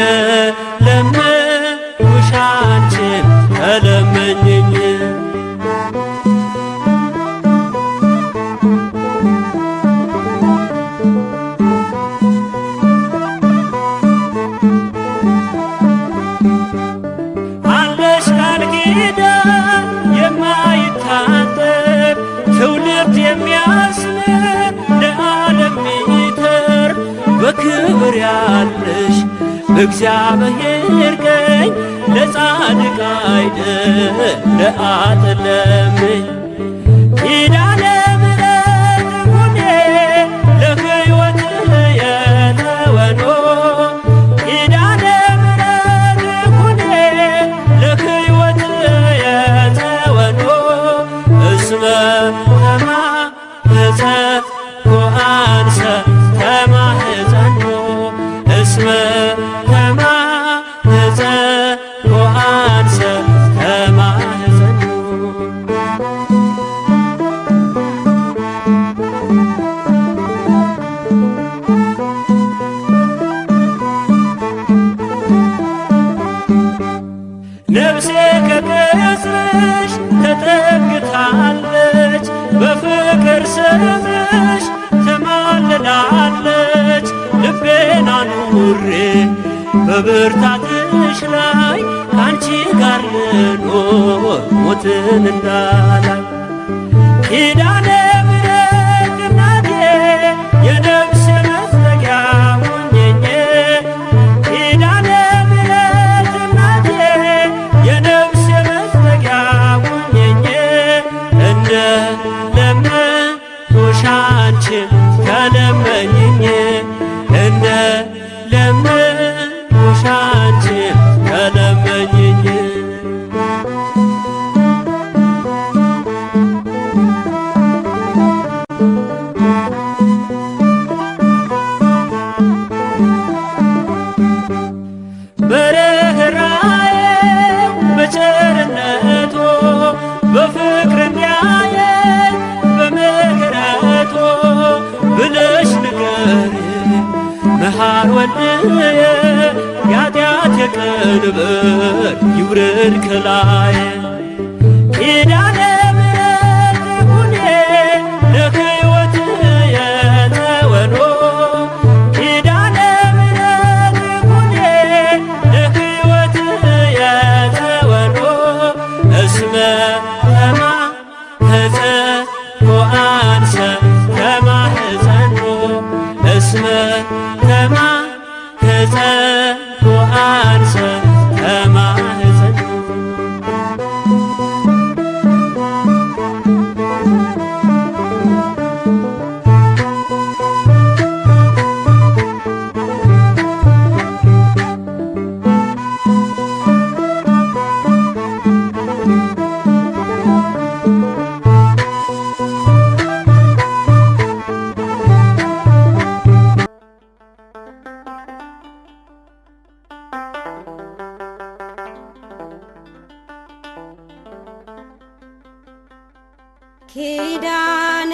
ለመንኩሽ አንቺን ተለመኝኝ። አለሽ ቃል ኪዳን የማይታጠፍ ትውልድ የሚያስምር ለዓለም የሚተርፍ በክብር ያለሽ በእግዚአብሔር ቀኝ ለጻድቅ አይደል ለኃጥእ ለምኝ። ኪዳነ ምሕረት ሁኔ ለሕይወት የተወኖ ኪዳነ ምሕረት ሁኔ ለሕይወት የተወኖ እስመ ተማኅፀንኩ አንሰ ተማኅፀኖ እስመ ተማኅፀንኩ አንሰ ተማኅፀኖ። ነፍሴ ከቅጽርሽ ተጠግታለች በፍቅር ስምሽ ትማልላለች። ልቤን አኑሬ በብርታትሽ ላይ ካንቺ ጋር ልኖር ሞትን እንዳላይ። ኪዳነ ምሕረት እናቴ የነፍሴ መጠጊያ ሁኚኝ ኪዳነ ምሕረት እናቴ የነፍሴ መጠጊያ ሁኚኝ እንደ ለመንኩሽ አንቺን ተለመኝኝ እንደ ለመንኩሽ አንቺን ተለመኝኝ። በርኅራኄው በቸርነቱ በፍቅር እንዲያየን በምሕረቱ ብለሽ ንገሪኝ መሐር ወልድየ የኃጢአቴ ቀንበር ይውረድ ከላዬ። ኪዳነ ምሕረት ሁኔ ተማኅፀንኩ አንሰ ተማኅፀንኩ እስመ ተማኅፀንኩ አንሰ ተማኅፀንኩ። ኪዳነ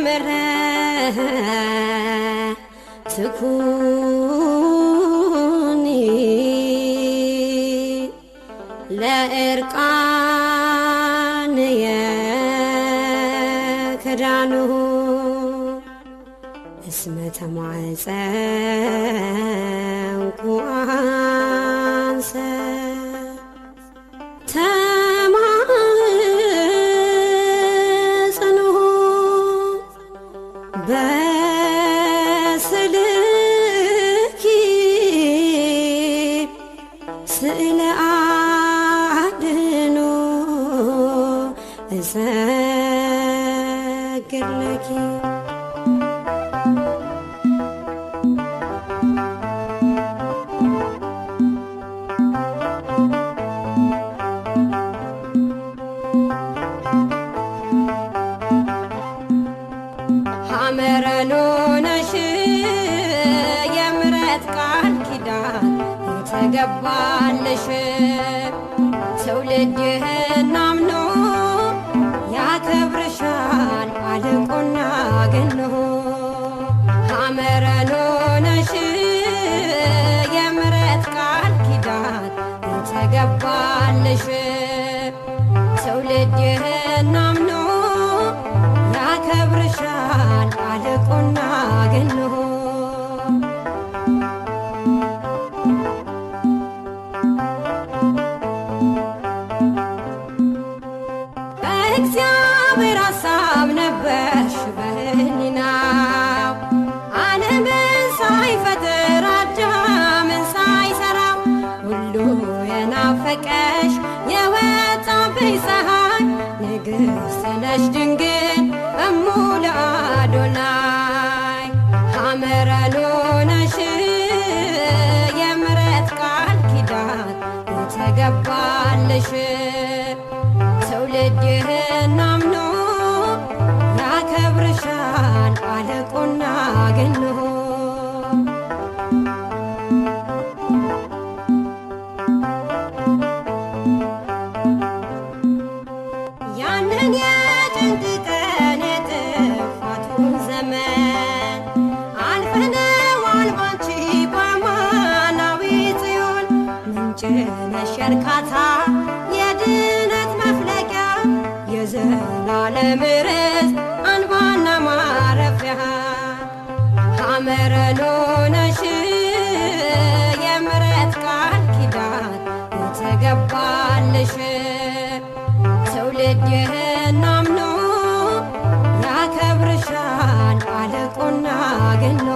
ምሕረት ትኩኒ ለእርቃንየ ክዳኑ እስመ ተማኅፀንኩ አንሰ ተማጽኖ በስልኪ ስእለ አድኖ እሰግድ ለኪ። ሐመረኖ ነሽ የምሕረት ቃል ኪዳን የተገባልሽ፣ ትውልድ ይህን አምኖ ያከብርሻል አልቆና ገኖ። ሐመረኖ ነሽ የምሕረት ቃል ኪዳን የተገባልሽ፣ ትውልድ ይህን አምኖ ያከብርሻል አልቆና ገኖ። በእግዚአብሔር ሐሳብ ነበርሽ በሕሊናው፣ ዓለምን ሳይፈጥር አዳምን ሳይሠራው፣ ሁሉ የናፈቀሽ የወጣብሽ ፀሐይ፣ ንግሥት ነሽ ድንግል እሙ ለአዶናይ። ሐመረኖ ነሽ የምሕረት ቃል ኪዳን የተገባልሽ፣ ትውልድ ይህን አምኖ ያከብርሻል አልቆና ገኖ። ያንን የጭንቅ ቀን የጥፋቱን ዘመን አልፈነዋል ባንቺ በአማናዊ ጽዮን። ምንጭ ነሽ የእርካታ የድነት መፍለቂያ፣ የዘላለም ርስት አንባና ማረፊያ። ሐመረኖ ነሽ የምሕረት ቃል ኪዳን የተገባልሽ፣ ትውልድ ይህን አምኖ ያከብርሻል አልቆና ገኖ።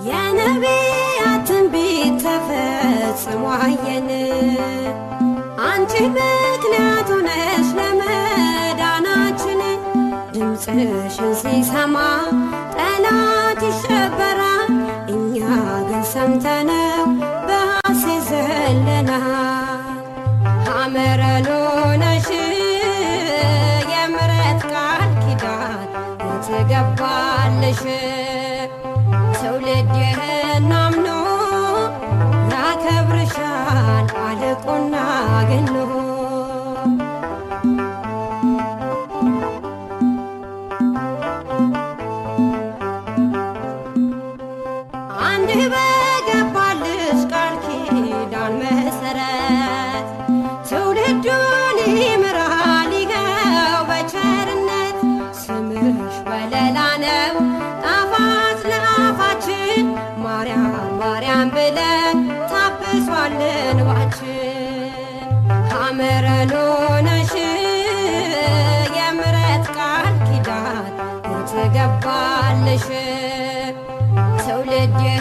የነቢያት ትንቢት ተፈጽሞ አየን፣ አንቺ ምክንያት ሆነሽ ለመዳናችን። ድምፅሽን ሲሰማ ጠላት ይሸበራል፣ እኛ ግን ሰምተነው በሐሴት ዘለናል። ሐመረኖ ነሽ የምሕረት ቃል ኪዳን የተገባልሽ፣ ትውልድ ይህን አምኖ ያከብርሻል አልቆና ገኖ። አንድ በገባልሽ ቃል ኪዳን መሰረት ትውልዱን ይምራል ይኸው በቸርነት። ስምሽ ወለላ ነው ጣፋጭ ለአፋችን፣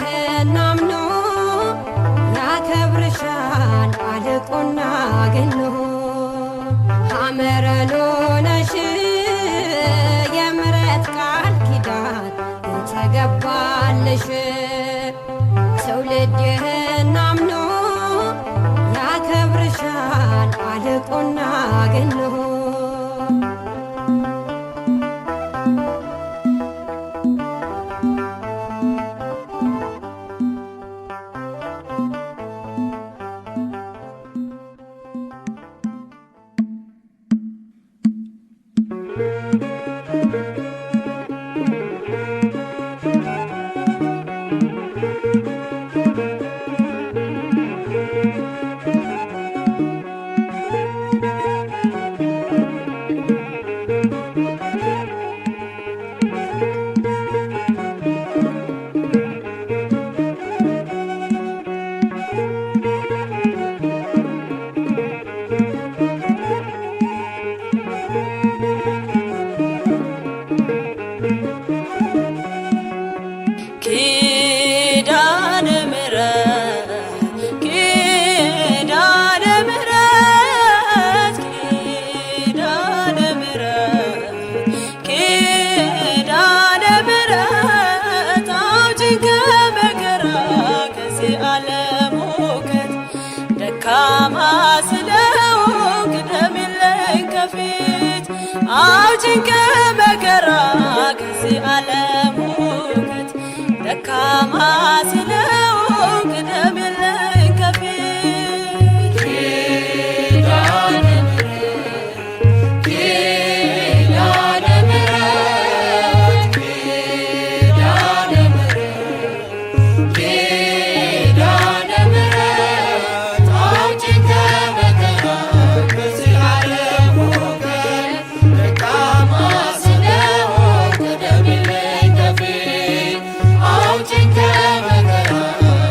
ይህን አምኖ ያከብርሻል አልቆና ገኖ። ሐመረ ሎነሽ የምሕረት ቃል ኪዳን የተገባልሽ፣ ትውልድ ይህን አምኖ ያከብርሻል አልቆና ገኖ። ኪዳነ ምሕረት፣ ኪዳነ ምሕረት፣ ኪዳነ ምሕረት፣ ኪዳነ ምሕረት፣ አውጪኝ ከመከራ ከዚህ ዓለም ሁከት። ደካማ ስለሆንኩ ደም የለኝ ከፊት፣ አውጪኝ ከመከራ ከዚህ ዓለም ሁከት። ደካማ ስለሆንኩ ደም የለኝ ከፊት። ኪዳነ ምሕረት፣ ኪዳነ ምሕረት፣ ኪዳነ ምሕረት፣ ኪዳነ ምሕረት፣ አውጪኝ ከመከራ ከዚህ ዓለም ሁከት። ደካማ ስለሆንኩ ደም የለኝ ከፊት፣ አውጪኝ ከመከራ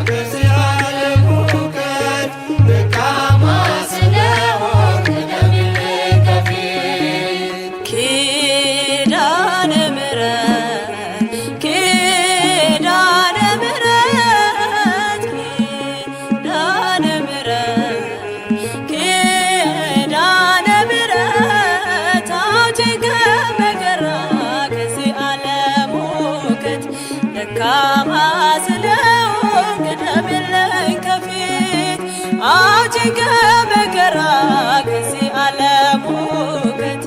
ከዚህ ዓለም ሁከት። ደካማ ስለሆንኩ ደም የለኝ ከፊት። ኪዳነ ምሕረት፣ ኪዳነ ምሕረት፣ ኪዳነ ምሕረት፣ ኪዳነ ምሕረት፣ አውጪኝ ከመከራ ከዚህ ዓለም ሁከት። ደካማ ስለሆንኩ ደም የለኝ ከፊት፣ አውጪኝ ከመከራ ከዚህ ዓለም ሁከት።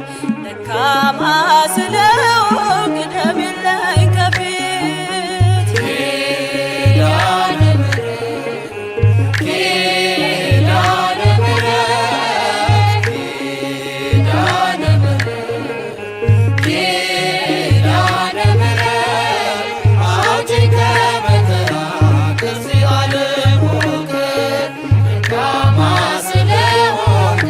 ደካማ ስለሆንኩ ደም የለኝ ከፊት። ኪዳነ ምሕረት፣ ኪዳነ ምሕረት፣ ኪዳነ ምሕረት፣ ኪዳነ ምሕረት፣ አውጪኝ ከመከራ ከዚህ ዓለም ሁከት። ደካማ ስለሆንኩ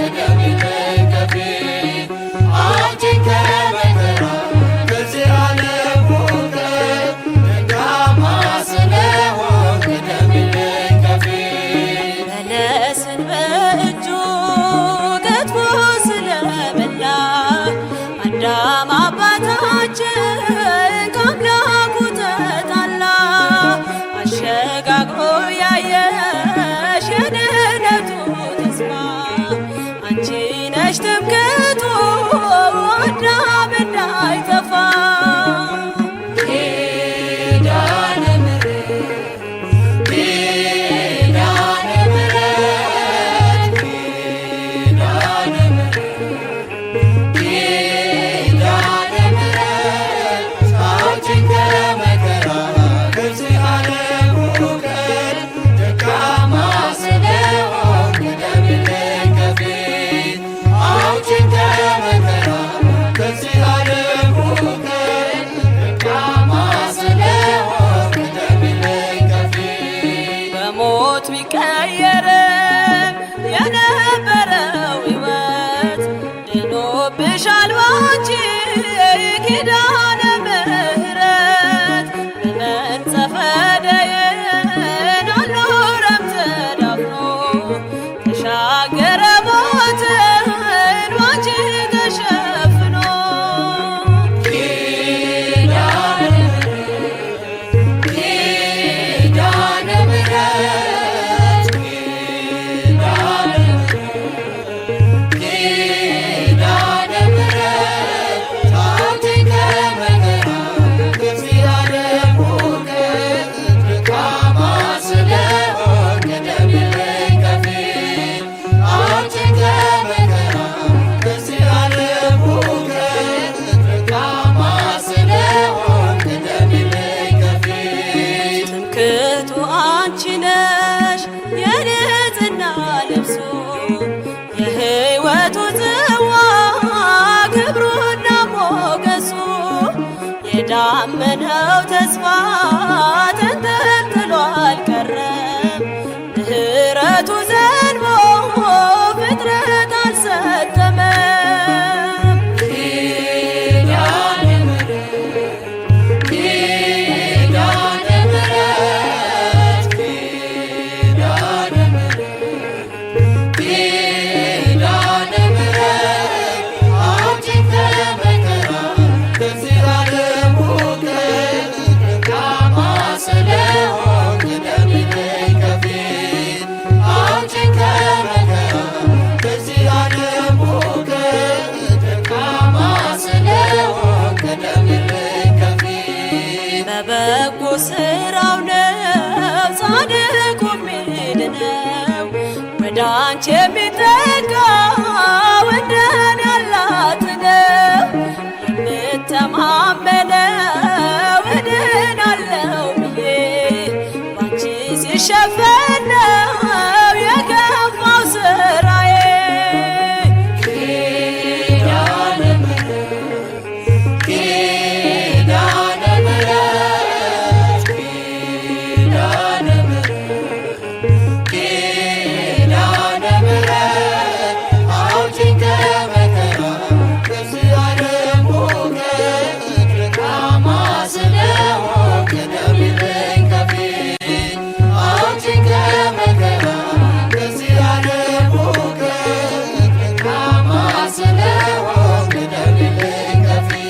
ቅጡ አንቺ ነሽ የንጽሕና ልብሱ የሕይወቱ ጽዋ ክብሩና ሞገሱ የዳመነው ተስፋ ተንጠልጥሎ አልቀረም ምሕረቱ ዘንቦ ፍጥረት አልሰጠመም። ኪዳነ ምሕረት ኪዳነ ምሕረት ኪዳነ ምሕረት ኪዳነ ምሕረት አውጪኝ ከመከራ ከዚህ ዓለም ሁከት ደካማ ስለሆንኩ ቅደሚልኝ ከፊት አውጪኝ ከመከራ ከዚህ ዓለም ሁከት ደካማ ስለሆንኩ ቅደሚልኝ ከፊት። በበጎ ስራው ነው ጻድቁ የሚድነው ወደ አንቺ የሚጠጋው እንደኔ ያላት ነው የምተማመነው እድናለው ብዬ ባንቺ ሲሸፈን ነው የከፋው ስራዬ። ኪዳነ ምሕረት ኪዳነ ምሕረት ኪዳነ ምሕረት ኪዳነ ምሕረት አውጪኝ ከመከራ ከዚህ ዓለም ሁከት ደካማ ስለሆንኩ ቅደሚልኝ ከፊት አውጪኝ ከመከራ ከዚህ ዓለም ሁከት ደካማ ስለሆንኩ ቅደሚልኝ ከፊት።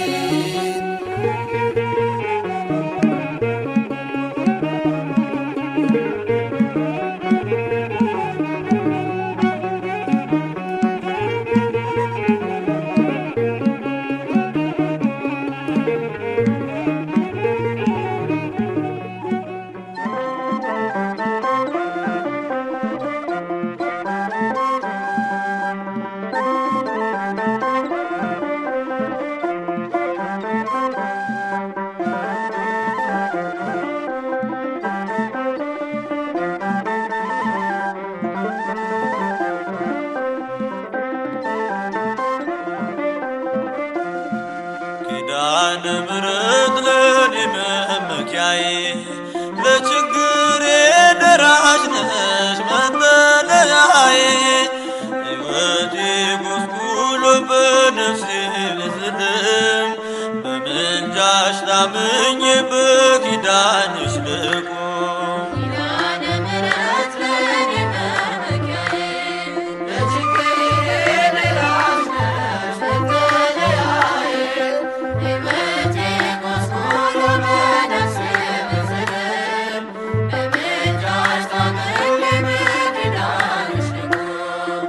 ኪዳነ ምሕረት ለኔ መመኪያዬ ለችግሬ ደራሽ ነሽ መጠለያዬ። ሕይወቴ ጎስቁሎ በነፍሴ ብዝልም በምልጃሽ ታምኜ በኪዳንሽ ልቁም። ኪዳነ ምሕረት ለኔ መመኪያዬ ለችግሬ ደራሽ ነሽ መጠለያዬ ሕይወቴ ጎስቁሎ በነፍሴ ብዝልም በምልጃሽ ታምኜ በኪዳንሽ ልቁም።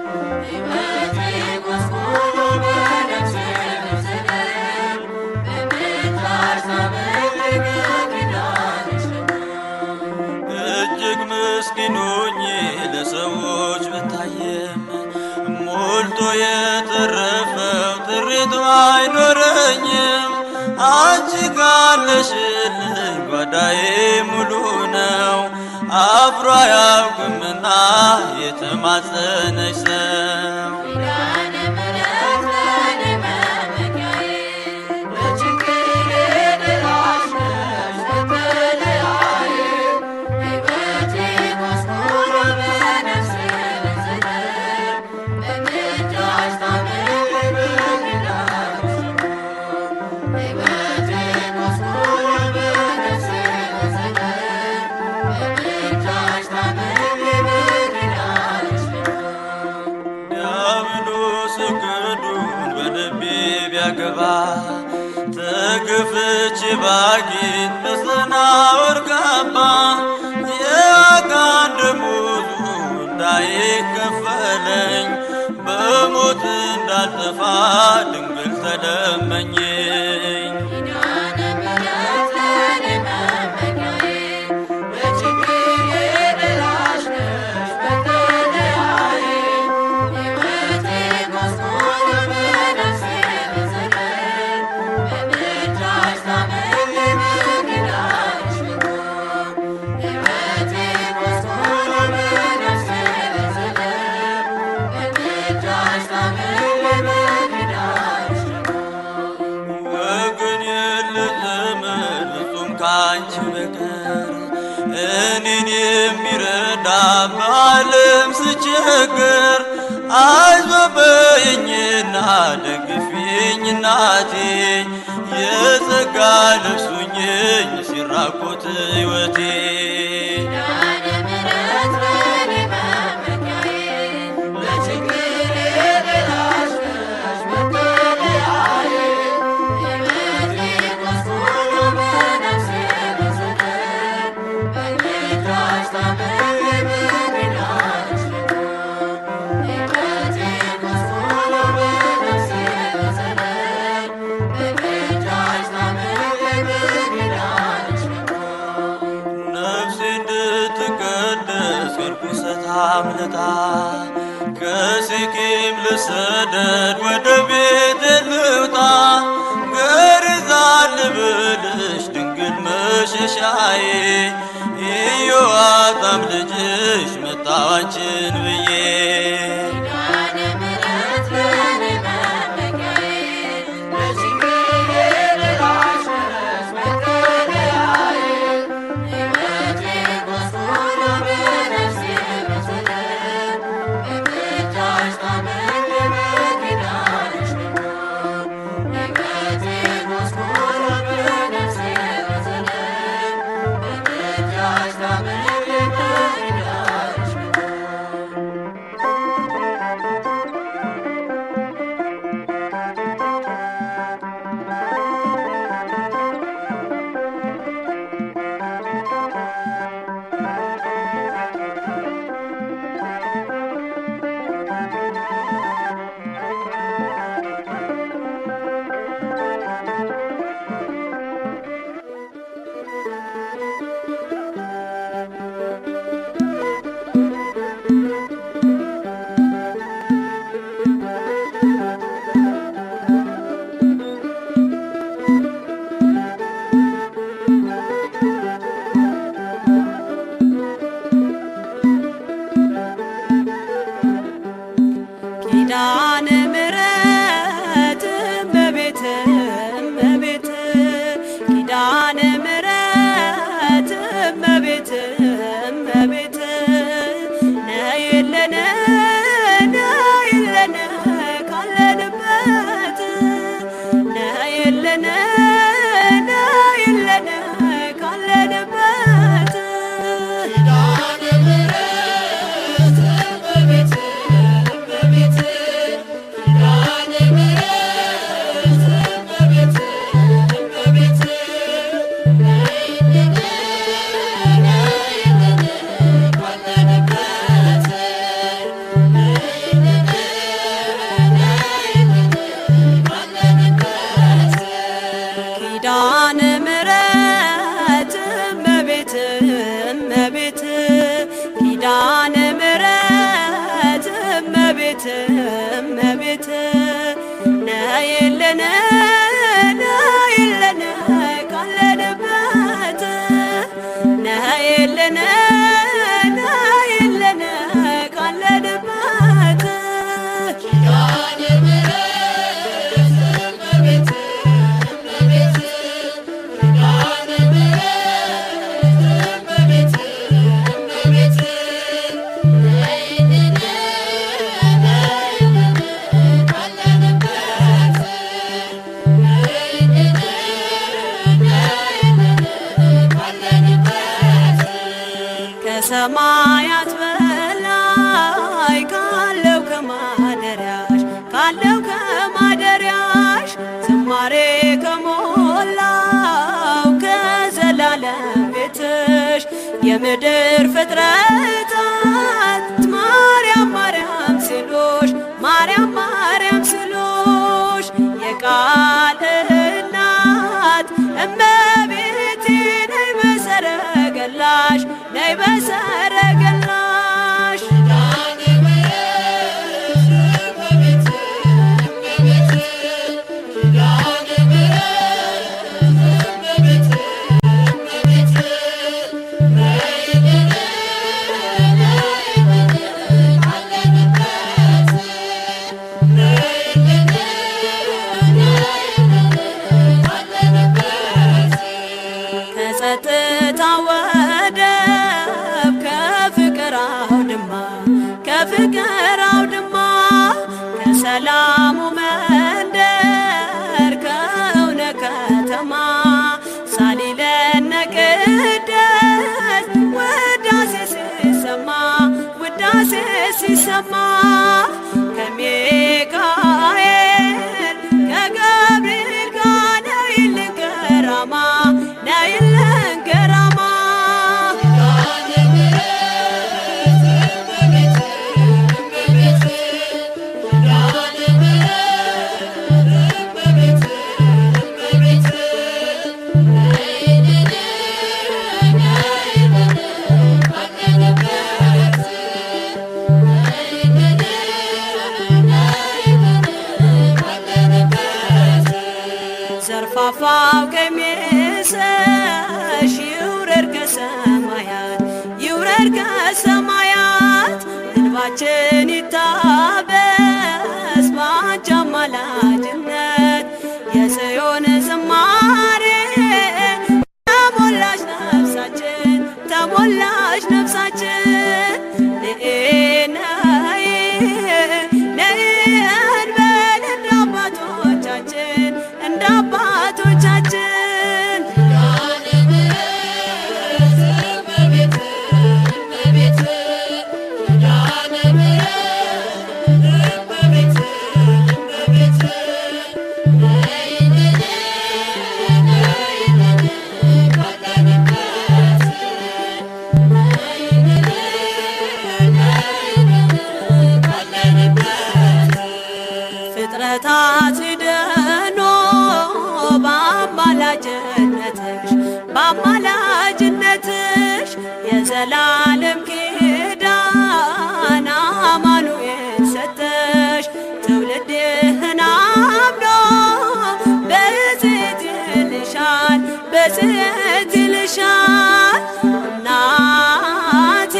ሕይወቴ ጎስቁሎ በነፍሴ ብዝልም በምልጃሽ ታምኜ በኪዳንሽ ልቁም። እጅግ ምስኪን ሆኜ ለሰዎች ብታየም ሞልቶ የተረፈው ጥሪት አይኖረኝም። አንቺ ካለሽልኝ ጓዳዬ ሙሉ ነው። አፍሮ አያውቅምና የተማጸነሽ ሰው። ኪዳነ ምሕረት ለኔ መመኪያዬ ለችግሬ ደራሽ ነሽ መጠለያዬ ሕይወቴ ጎስቁሎ በነፍሴ ብዝልም በምልጃሽ ታምኜ በኪዳንሽ ልቁም። ሕይወቴ ጎስቁሎ በነፍሴ ብዝልም በምልጃሽ ታምኜ በኪዳንሽ ልቁም። ዲያብሎስ እቅዱን በልቤ ቢያገባ ተገፍቼ ባጌጥ በሰናዖር ካባ የአጋን ደመወዙ እንዳይከፈለኝ በሞት እንዳልጠፋ ድንግል ተለመኘኝ። ኪዳነ ምሕረት ለኔ መመኪያዬ ለችግሬ ደራሽ ነሽ መጠለያዬ ሕይወቴ ጎስቁሎ በነፍሴ ብዝልም በምልጃሽ ታምኜ በኪዳንሽ ልቁም። እኔን የሚረዳ በዓለም ስቸገር አይዞህ በይኝና ደግፊኝ እናቴ የጸጋ ልብሱኝኝ ሲራቆት ሕይወቴ። ኪዳነ ምሕረት ለኔ መመኪያዬ ለችግሬ ደራሽ ነሽ መጠለያዬ። ሕይወቴ ጎስቁሎ በነፍሴ በዘመን በምልጃሽ ታምሬ በኪዳንሽ ልኑር። ሕይወቴ ጎስቁሎ በነፍሴ በዘመን በምልጃሽ ታምሬ በኪዳንሽ ልኑር። ነፍሴ እንድትቀደስ ከርኩሰት አምልጣ ከሴኬም ልሰደድ ወደ ቤቴ ልውጣ ገሪዛን ልበልሽ ድንግል መሸሻዬ ኢዮአታም ልጅሽ መጣሁ አንቺን ብዬ። ኪዳነ ምሕረት ለኔ መመኪያዬ ለችግሬ ደራሽ ነሽ መጠለያዬ። ሕይወቴ ጎስቁሎ በነፍሴ በዘመን በምልጃሽ ታምሬ በኪዳንሽ ልኑር። ሕይወቴ ጎስቁሎ በነፍሴ በዘመን በምልጃሽ ታምሬ በኪዳንሽ ልኑር። ኪዳነ ምሕረት እመቤት እመቤት ኪዳነ ምሕረት እመቤት እመቤት ነይልን ነይልን ካለንበት ነይልን ነይልን ካለንበት። ኪዳነ ምሕረት እመቤት እመቤት ኪዳነ ምሕረት እመቤት እመቤት ነይልን ነይልን ካለንበት ነይልን ነይልን ካለንበት። ኪዳነ ምሕረት እመቤት እመቤት ኪዳነ ምሕረት እመቤት እመቤት ነይልን ነይልን ካለንበት ነይልን ነይልን ካለንበት። ኪዳነ ምሕረት እመቤት እመቤት ኪዳነ ምሕረት እመቤት እመቤት ነይልን ነይልን ካለንበት ነይልን ነይልን ካለንበት። ከሰማያት በላይ ካለው ከማደሪያሽ ካለው ከማደሪያሽ ዝማሬ ከሞላው ከዘላለም ቤትሽ የምድር ፍጥረታት ማርያም ማርያም ሲሉሽ ማርያም ማርያም ሲሉሽ የቃል እናት እመቤቴ ነይ በሰረገላሽ ነይ በሰረገላሽ። ኪዳነ ምሕረት እመቤት እመቤት ኪዳነ ምሕረት እመቤት እመቤት ነይልን ነይልን ካለንበት ነይልን ነይልን ካለንበት። ከጸጥታ ወደብ ውዳሴ ሲሰማ ከሚካኤል ከገብርኤል ጋር ነይልን ገራማ ነይልን ገራማ። ዘርፋፋው ቀሚስሽ ይውረድ ከሰማያት ይውረድ ከሰማያት፣ እንባችን ይታበስ በአንቺ አማላጅነት። የጽዮን ዝማሬ ተሞላች ነፍሳችን ተሞላች ነፍሳችን። ንኢ ነይ ነይ እንበል እንደ አባቶቻችን እንደ አባቶቻችን። ፍጥረታት ድኖ በአማላጅነትሽ በአማላጅነትሽ የዘላለም ኪዳን አማኑኤል ሰጠሽ። ትውልድህን አምኖ ብፅዕት ይልሻል ብፅዕት ይልሻል። እናቴ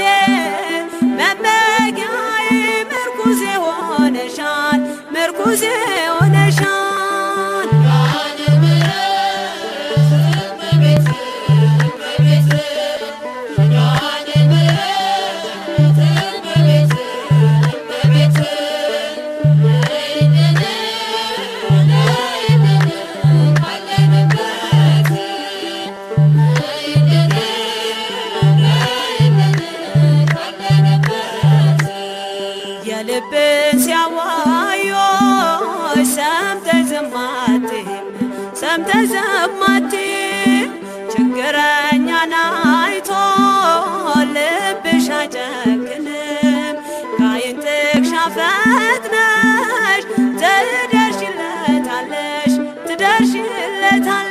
መመኪያዬ ምርኩዜ ሆነሻል ምርኩዜ ሆነሻል። የልብን ሲያዋዮች ሰምተሽ ዝም አትይም ሰምተሽ ዝም አትይም። ችግረኛን አይቶ ልብሽ አይጨክንም። ከዓይን ጥቅሻ ፈጥነሽ ትደርሺለታለሽ ትደርሺለታለሽ።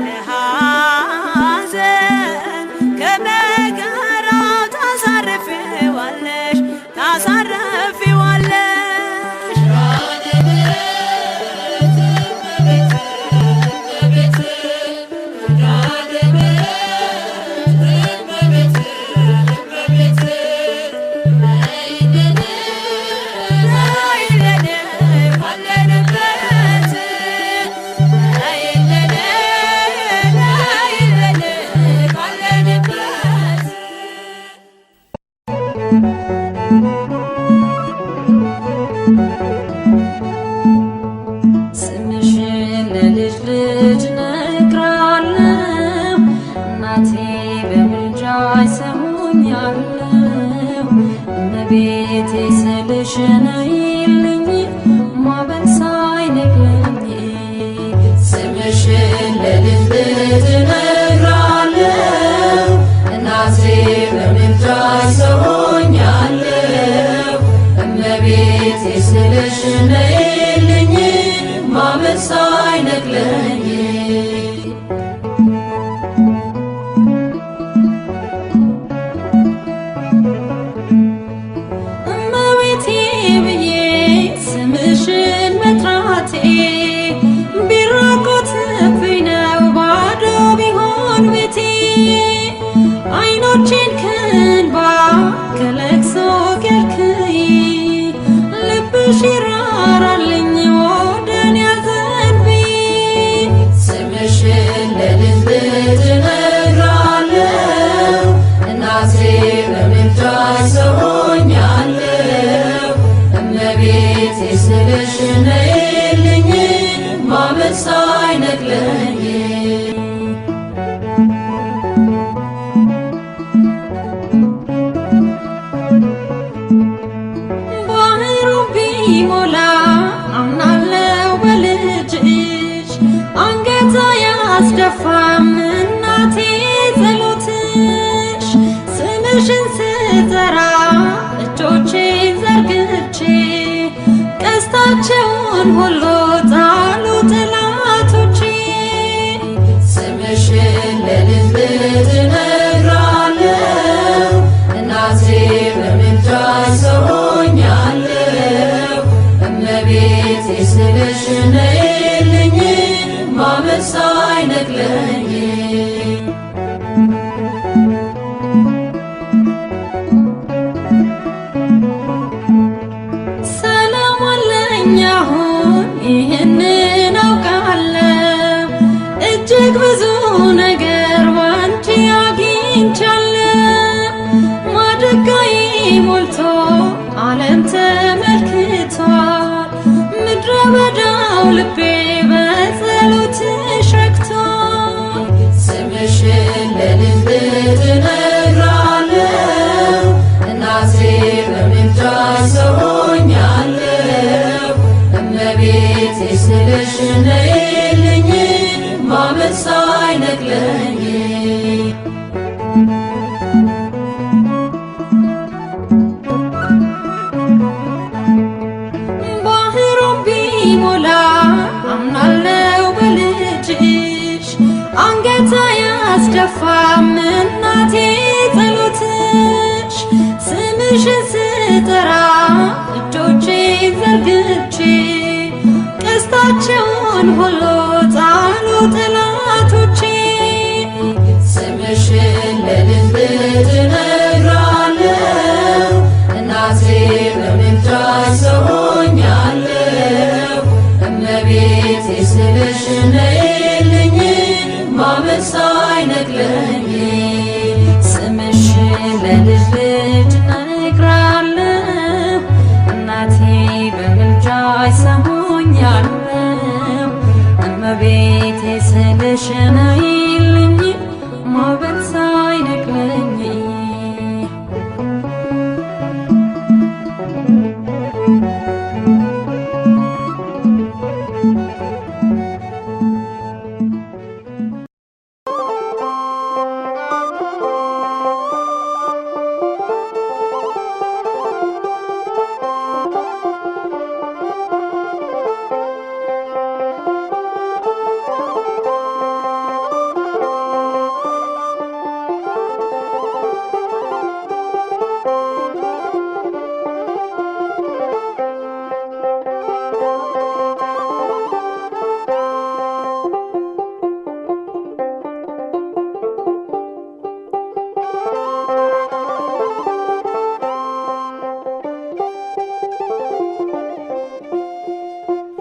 ከሐዘን ከመከራው ታሳርፊዋለሽ ታሳርፊዋለሽ። ነይልን ካለንበት ነይልን ነይልን ካለንበት። ስምሽን ለልጅ ልጅ እነግራለሁ፣ እናቴ በምልጃሽ ሰሙኛለሁ። እመቤቴ ስልሽ ነይልኝ ማዕበል ሳይነቅለኝ። ስምሽን ለልጅ ልጅ እነግራለሁ፣ እናቴ በምልጃሽ ሰሙኛለሁ። እመቤቴ ስልሽ ነይልኝ ማዕበል ሳይነቅለኝ። እመቤቴ ብዬ ስምሽን መጥራቴ ቢራቆትብኝ ነው ባዶ ቢሆን ቤቴ። አይኖቼን ከእንባ ከለቅሶ ከልክይ ልብሽ ይራራልኝ ወደኔ አዘንብይ። ስምሽን ለልጅ ልጅ እነግራለሁ፣ እናቴ በምልጃሽ ሰሞኛለሁ። እመቤቴ ስልሽ ነይልኝ ማዕበል ሳይነቅለኝ። ስምሽን ስጠራ እጆቼን ዘርግቼ ቀስታቸውን ሁሉ ጣሉ ጠላቶቼ። ስምሽን ለልጅ ልጅ እነግራለሁ፣ እናቴ በምልጃሽ ሰው ሆኛለሁ። እመቤቴ ስልሽ ነይልኝ ማመን ሳይነቅለኝ። ሰላም አለኝ አሁን ይህንን አውቃለሁ፣ እጅግ ብዙ ነገር ባንቺ አግኝቻለሁ። ማድጋዬ ሞልቶ ዓለም ተመልክቷል፣ ምድረ በዳው ልቤ በጸሎትሽ ረክቷል። ስምሽን ለልጅ ልጅ እነግራለሁ፣ እናቴ በምልጃሽ ሰው ሆኛለሁ። እመቤቴ ስልሽ ነይልኝ ማመን ሳይነቅለኝ። ባህሩን ቢሞላ አምናለው በልጅሽ፣ አንገት አያስደፋም እናቴ ጸሎትሽ። ስምሽን ስጠራ እጆቼን ዘርግቼ ቀስታቸውን ሁሉ ጣሉ ጠላቶቼ። ስምሽን ለልጅ ልጅ እነግራለሁ፣ እናቴ በምልጃሽ ሰው ሆኛለሁ። እመቤቴ ስልሽ ነይልኝ ማመን ሳይነቅለኝ። ስምሽን ለልጅ ልጅ እነግራለሁ፣ እናቴ በምልጃሽ ሰው ሆኛለሁ። እመቤቴ ስልሽ ነይልኝ ማዕበል ሳይነቅለኝ።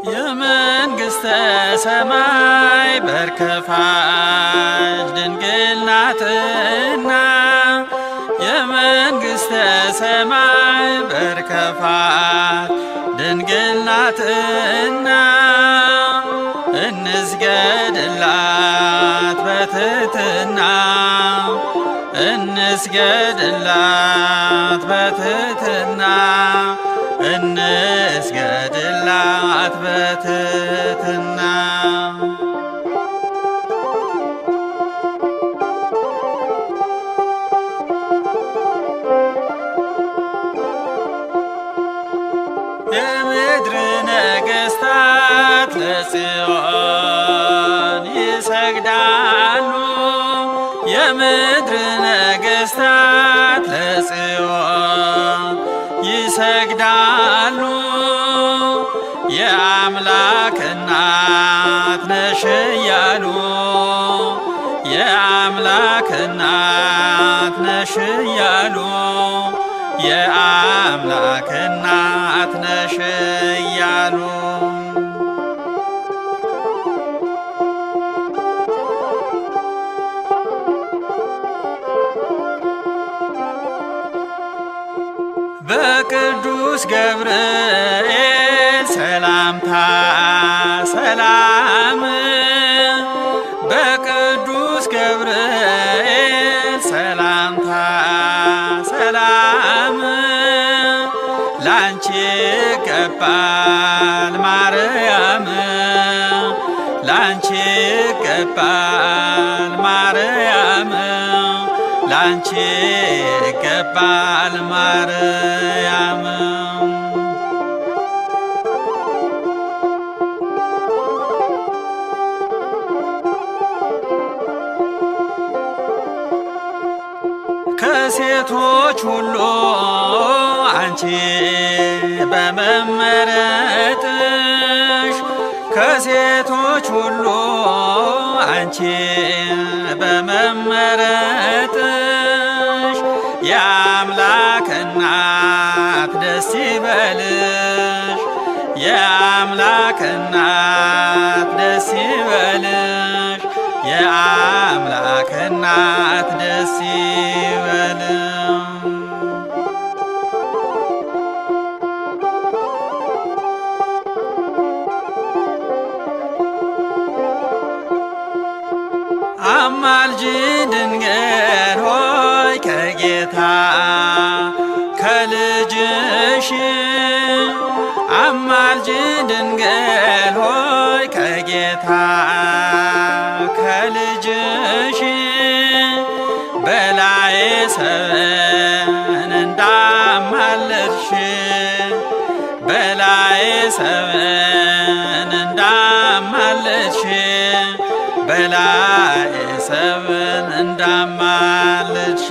የመንግሥተ ሰማይ በር ከፋች ድንግል ናትና፣ የመንግሥተ ሰማይ በር ከፋች ድንግል ናትና፣ እንስገድላት በትሕትና፣ እንስገድላት በትሕትና፣ እንስገድላት በትሕትና። የምድር ነገሥታት ለጽዮን ይሰግዳሉ፣ የምድር ነገሥታት ለጽዮን ይሰግዳሉ። የአምላክ እናት ነሽ እያሉ፣ የአምላክ እናት ነሽ እያሉ፣ የአምላክ እናት ነሽ እያሉ። በቅዱስ ገብርኤል ሰላምታ ሰላም፣ በቅዱስ ገብርኤል ሰላምታ ሰላም፣ ላንቺ ይገባል ማርያም፣ ላንቺ ይገባል ማርያም፣ ላንቺ ላንቺ ይገባል ማርያም። ከሴቶች ሁሉ አንቺ በመመረጥሽ፣ ከሴቶች ሁሉ አንቺ በመመረጥሽ፣ የአምላክ እናት ደስ ይበልሽ፣ የአምላክ እናት ደስ ይበልሽ፣ የአምላክ እናት ደስ ይበልሽ። አማልጂ ድንግል ሆይ ከጌታ ከልጅሽ፣ አማልጂ ድንግል ሆይ ከጌታ ከልጅሽ፣ በላዬ ሰብን እንዳማለድሽ፣ በላዬ ሰብን እንዳማለድሽ፣ በላዬ ሰብን እንዳማለድሽ።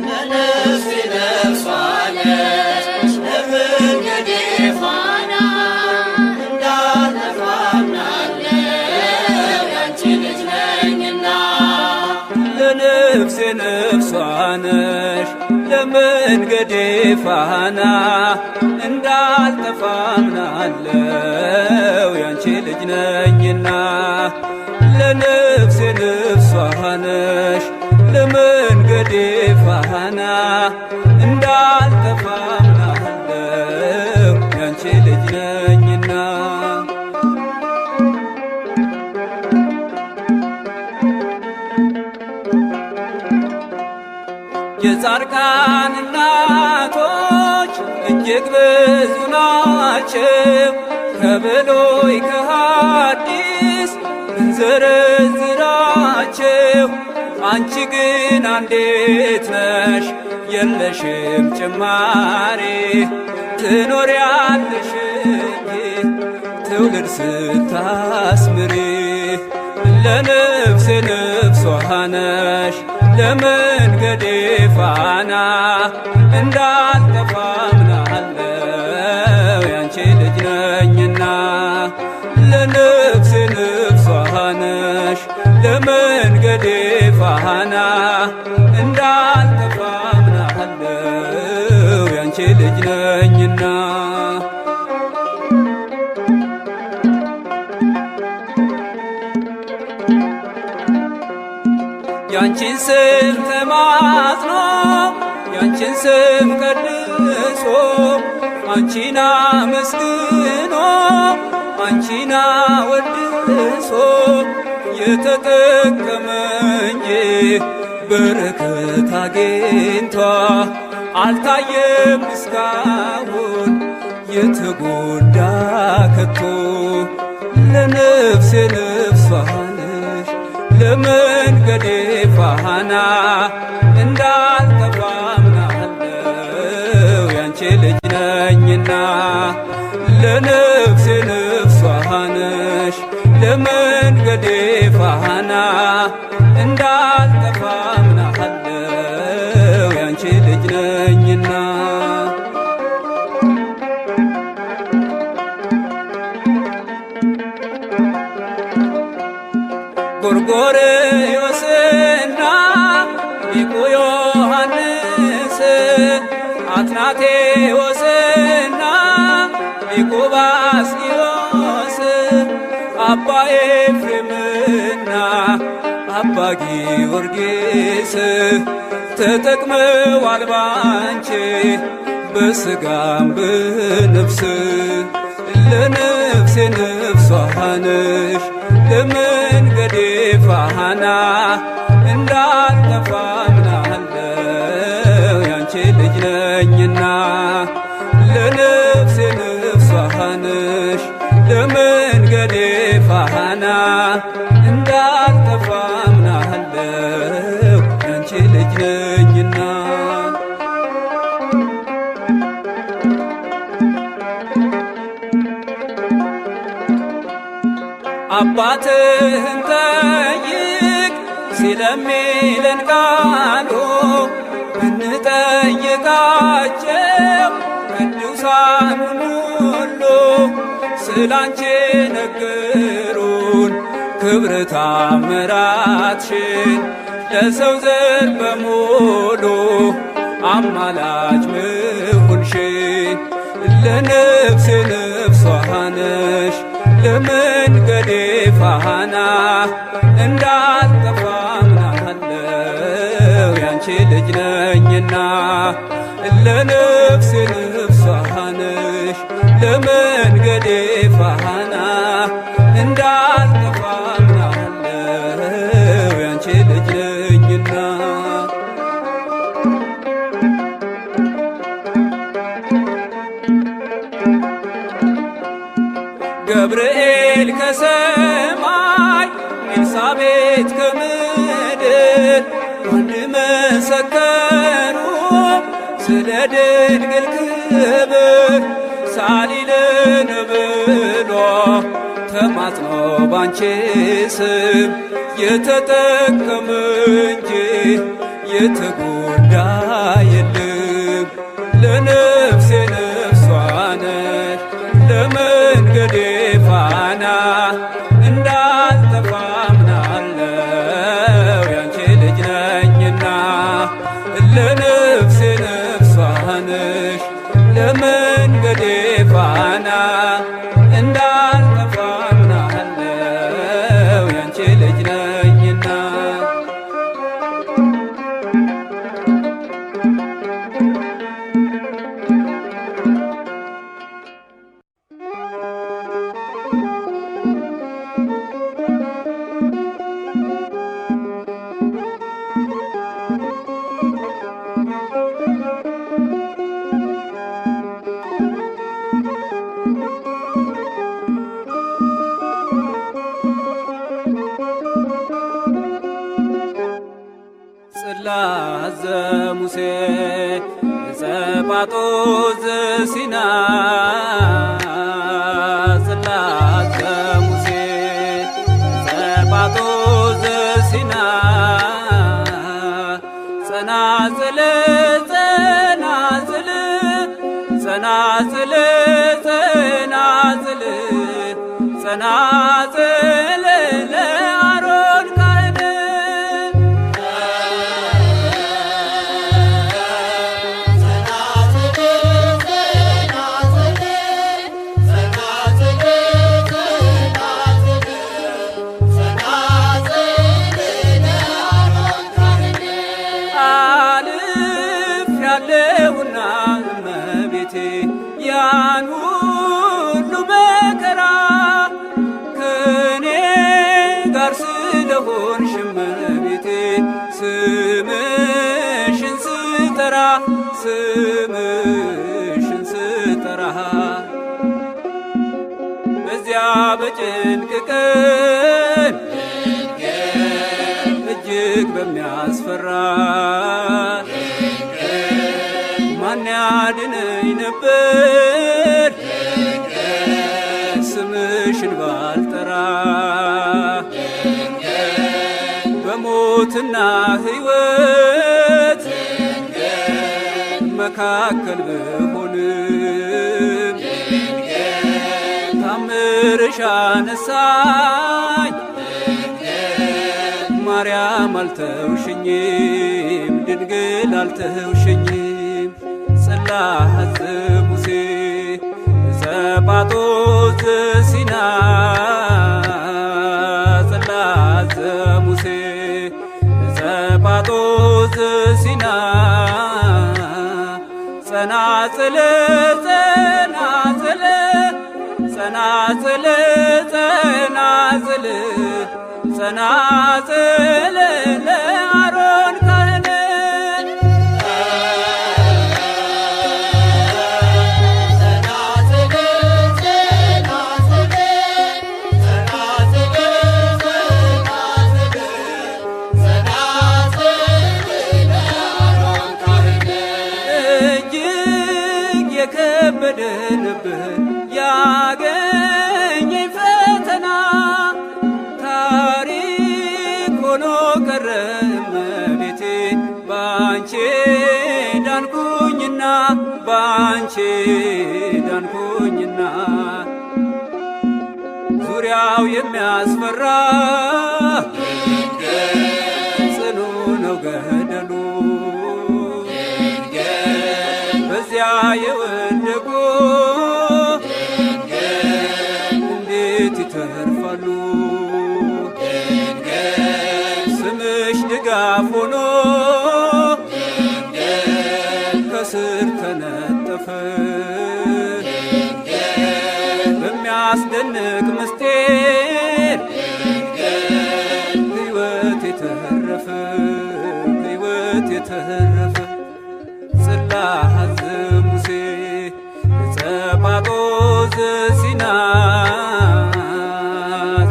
ለነፍሴ ነፍሷ ነሽ ለመንገዴ ፋና፣ እንዳልጠፋ አምናለሁ ያንቺ ልጅ ነኝና። ለነፍሴ ነፍሷ ነሽ ለመንገዴ ፋና፣ እንዳልጠፋ አምናለሁ ያንቺ ልጅ ነኝና። ለነፍሴ ነፍሷ ነሽ ለመንገዴ ፋና፣ እንዳልጠፋ አምናለሁ ያንቺ ልጅ ነኝና። የጻድቃን እናቶች እጅግ ብዙ ናቸው፣ ከብሉይ ከሐዲስ እንዘረዝራቸው። አንቺ ግን አንዲት ነሽ የለሽም ጭማሪ፣ ትኖሪያለሽ እንጂ ትውልድ ስታስምሪ። ለነፍሴ ነፍሷ ነሽ ለመንገዴ ፋና፣ እንዳልጠፋ አምናለሁ ያንቺ ልጅ ነኝና። ለነፍሴ ነፍሷ ነሽ ለመንገዴ ፋና፣ እንዳልጠፋ አምናለሁ ያንቺ ልጅ ነኝና። ያንቺን ስም ተማጽኖ ያንቺን ስም ቀድሶ፣ አንቺን አመስግኖ አንቺን አወድሶ፣ የተጠቀመ እንጂ በረከት አግኝቷ አልታየም እስካሁን የተጎዳ ከቶ። ለነፍሴ ነፍሷ ነሽ ለመንገዴ ፋና፣ እንዳልጠፋ አምናለሁ ያንቺ ልጅ ነኝና። ለነፍሴ ነፍሷ ነሽ ለመንገዴ ፋና፣ እንዳልጠፋ አምናለሁ ያንቺ ልጅ ነኝና። ጎርጎርዮስና ሊቁ ዮሐንስ፣ አትናቴዎስና ሊቁ ባስልዮስ፣ አባ ኤፍሬምና አባ ጊዮርጊስ ተጠቅመዋል ባንቺ በስጋም በነፍስ። ለነፍሴ ነፍሷ ነሽ ለመንገዴ ፋና እንዳልጠፋ አምናለሁ ያንቺ ልጅ ነኝና። ለነፍሴ ነፍሷ ነሽ ለመንገዴ ፋና እንዳልጠፋ አምናለሁ ያንቺ ልጅ ነኝና። አባትህን ጠይቅ ስለሚለን ቃሉ ብንጠይቃቸው ቅዱሳኑን ሁሉ ስላንቺ ነገሩን ክብር ታምራትሽን ለሰው ዘር በሙሉ አማላጅ ምሁንሽን። ለነፍሴ ነፍሷ ነሽ ለመንገዴ ፋና እንዳልጠፋ አምናለሁ ያንቺ ልጅ ነኝና። ለነፍሴ ነፍሷ ነሽ ለመንገዴ ፋና እንዳልጠፋ አምናለሁ ያንቺ ልጅ ነኝና። ገብርኤል ከሰማይ ኤልሳቤጥ ከምድር አንድ መሰከሩ ስለ ድንግል ክብር ሳሊልን ብሎ ተማጽኖ ባንቺ ስም የተጠቀመ እንጂ የተጎዳ የለም። ለነፍሴ ነፍሷ ነሽ ለመንገዴ ፋና እንዳልጠፋ አምናለሁ ያንቺ ልጅ ነኝና። ለነፍሴ ነፍሷ ነሽ ለመንገዴ ፋና እንዳልጠፋ አምናለሁ ያንቺ ልጅ ነኝና። ጽላተ ሙሴ ዘጳጦስ ዘሲና ጽላተ ሙሴ ዘጳጦስ ዘሲና ጸናጽል ጸናጽል ጸናጽል ጸናጽል ጸናጽል ለአሮን ካህን አልፍ ያለውና እመቤቴ ያን ሁሉ መከራ ከኔ ጋር ስለሆንሽ እመቤቴ ስምሽን ስጠራ ስምሽን ስጠራ በዚያ በጭንቅ ቀን እጅግ በሚያስፈራ ማን ያድነኝ ነበር ስምሽን ባልጠራ በሞትና ሕይወት መካከል ብሆንም ታምርሽ አነሳኝ ማርያም አልተውሽኝም ድንግል አልተውሽኝም። ጽላተ ሙሴ ዘጳጦስ ዘሲና ጽላተ ሙሴ ጳጦስ ሲና ጸናጽል ጸናጽል ጸናጽል ጸናጽል ጸናጽል ለአሮን ካህን እጅግ የከበደ ነበር ያገኘኝ ፈተና ታሪክ ሆኖ ቀረ እመቤቴ ባንቺ ዳንኩኝና ባንቺ ዳንኩኝና ዙሪያው የሚያስፈራ ጽኑ ነው ገደሉ በዚያ የወደቁ እንዴት ይተርፋሉ? ስምሽ ድጋፍ ሆኖ ከስር ተነጠፈ በሚያስደንቅ ምስጢር ሕይወት የተረፈ ሕይወት የተረፈ ጽላተ ሙሴ ዕፀ ጳጦስ ሲና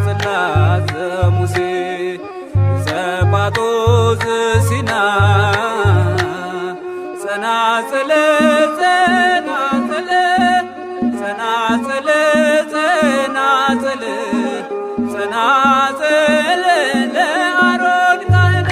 ጽላተ ሙሴ ዕፀ ጳጦስ ሲና ጸናጽል ጸናጽል ጸናጽል ጸናጽል ጸናጽል ለአሮን ካህን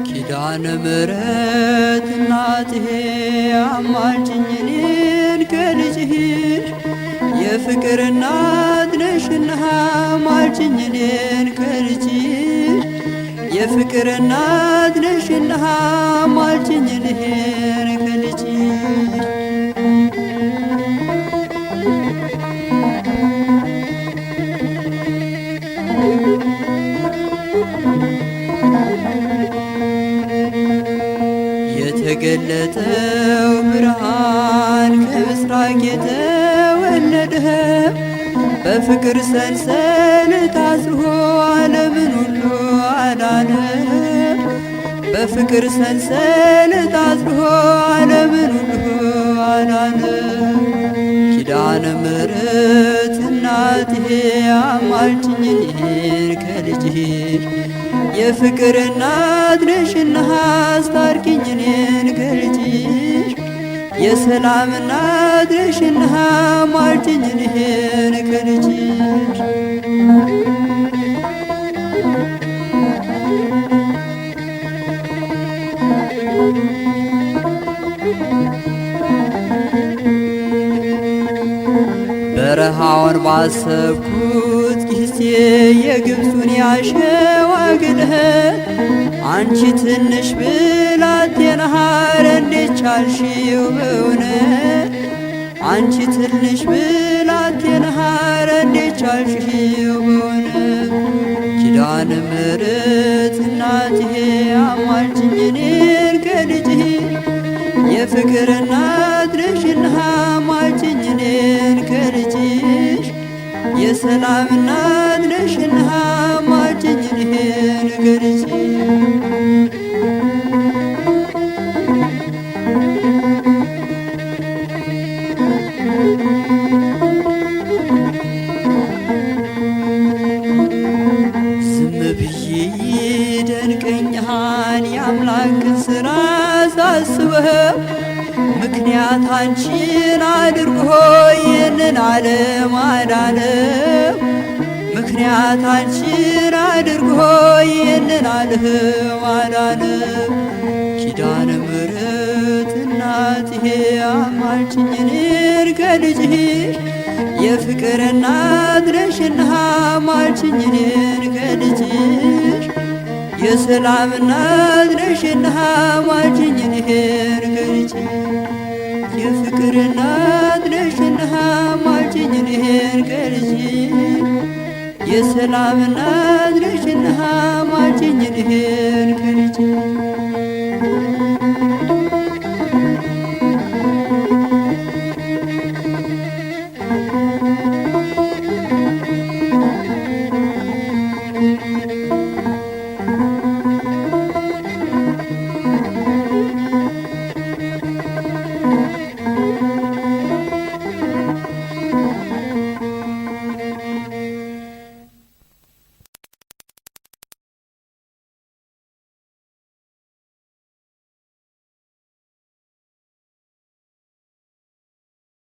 ኪዳነ ምሕረት እናቴ አማልጅኝ እኔን ከልጅሽ የፍቅር እናት ነሽና አማልጅኝ እኔን ከልጅሽ የፍቅር እናት ነሽና አማልጅኝ እኔን ከልጅሽ የተገለጠው ብርሃን ከምስራቅ የተወለደ በፍቅር ሰንሰለት አስሮ ዓለምን ሁሉ አዳነ። በፍቅር ሰንሰለት አስሮ ዓለምን ሁሉ አዳነ። ኪዳነ ምሕረት እናቴ አማልጅኝ እኔን ከልጅሽ የፍቅር እናት ነሽና አስታርቂኝ እኔን ከልጅሽ የሰላም እናት ነሽና አማልጅኝ እኔን ከልጅሽ በረሃውን ባሰብኩት ጊዜ የግብፁን ያሸዋ ግለት አንቺ ትንሽ ብላቴና ኧረ እንዴት ቻልሽው በእውነት አንቺ ትንሽ ብላቴና ኧረ እንዴት ቻልሽው በእውነት ኪዳነ ምሕረት እናቴ አማልጅኝ እኔን ከልጅሽ የፍቅር እናት ነሽና አማልጅኝ እኔን ከልጅሽ የሰላም እናት ነሽና አማልጅኝ እኔን ከልጅሽ። ዝም ብዬ ይደንቀኛል የአምላክን ስራ ሳስበው፣ ምክንያት አንቺን አድርጎ ይህንን ዓለም አዳነው። ምክንያት አንቺን አድርጎ ይህንን ዓለም አዳነው። ኪዳነ ምሕረት እናቴ አማልጅኝ እኔን ከልጅሽ፣ የፍቅር እናት ነሽና አማልጅኝ እኔን ከልጅሽ። የሰላም እናት ነሽና አማልጅኝ እኔን ከልጅሽ። የፍቅር እናት ነሽና አማልጅኝ እኔን ከልጅሽ። የሰላም እናት ነሽና አማልጅኝ እኔን ከልጅሽ።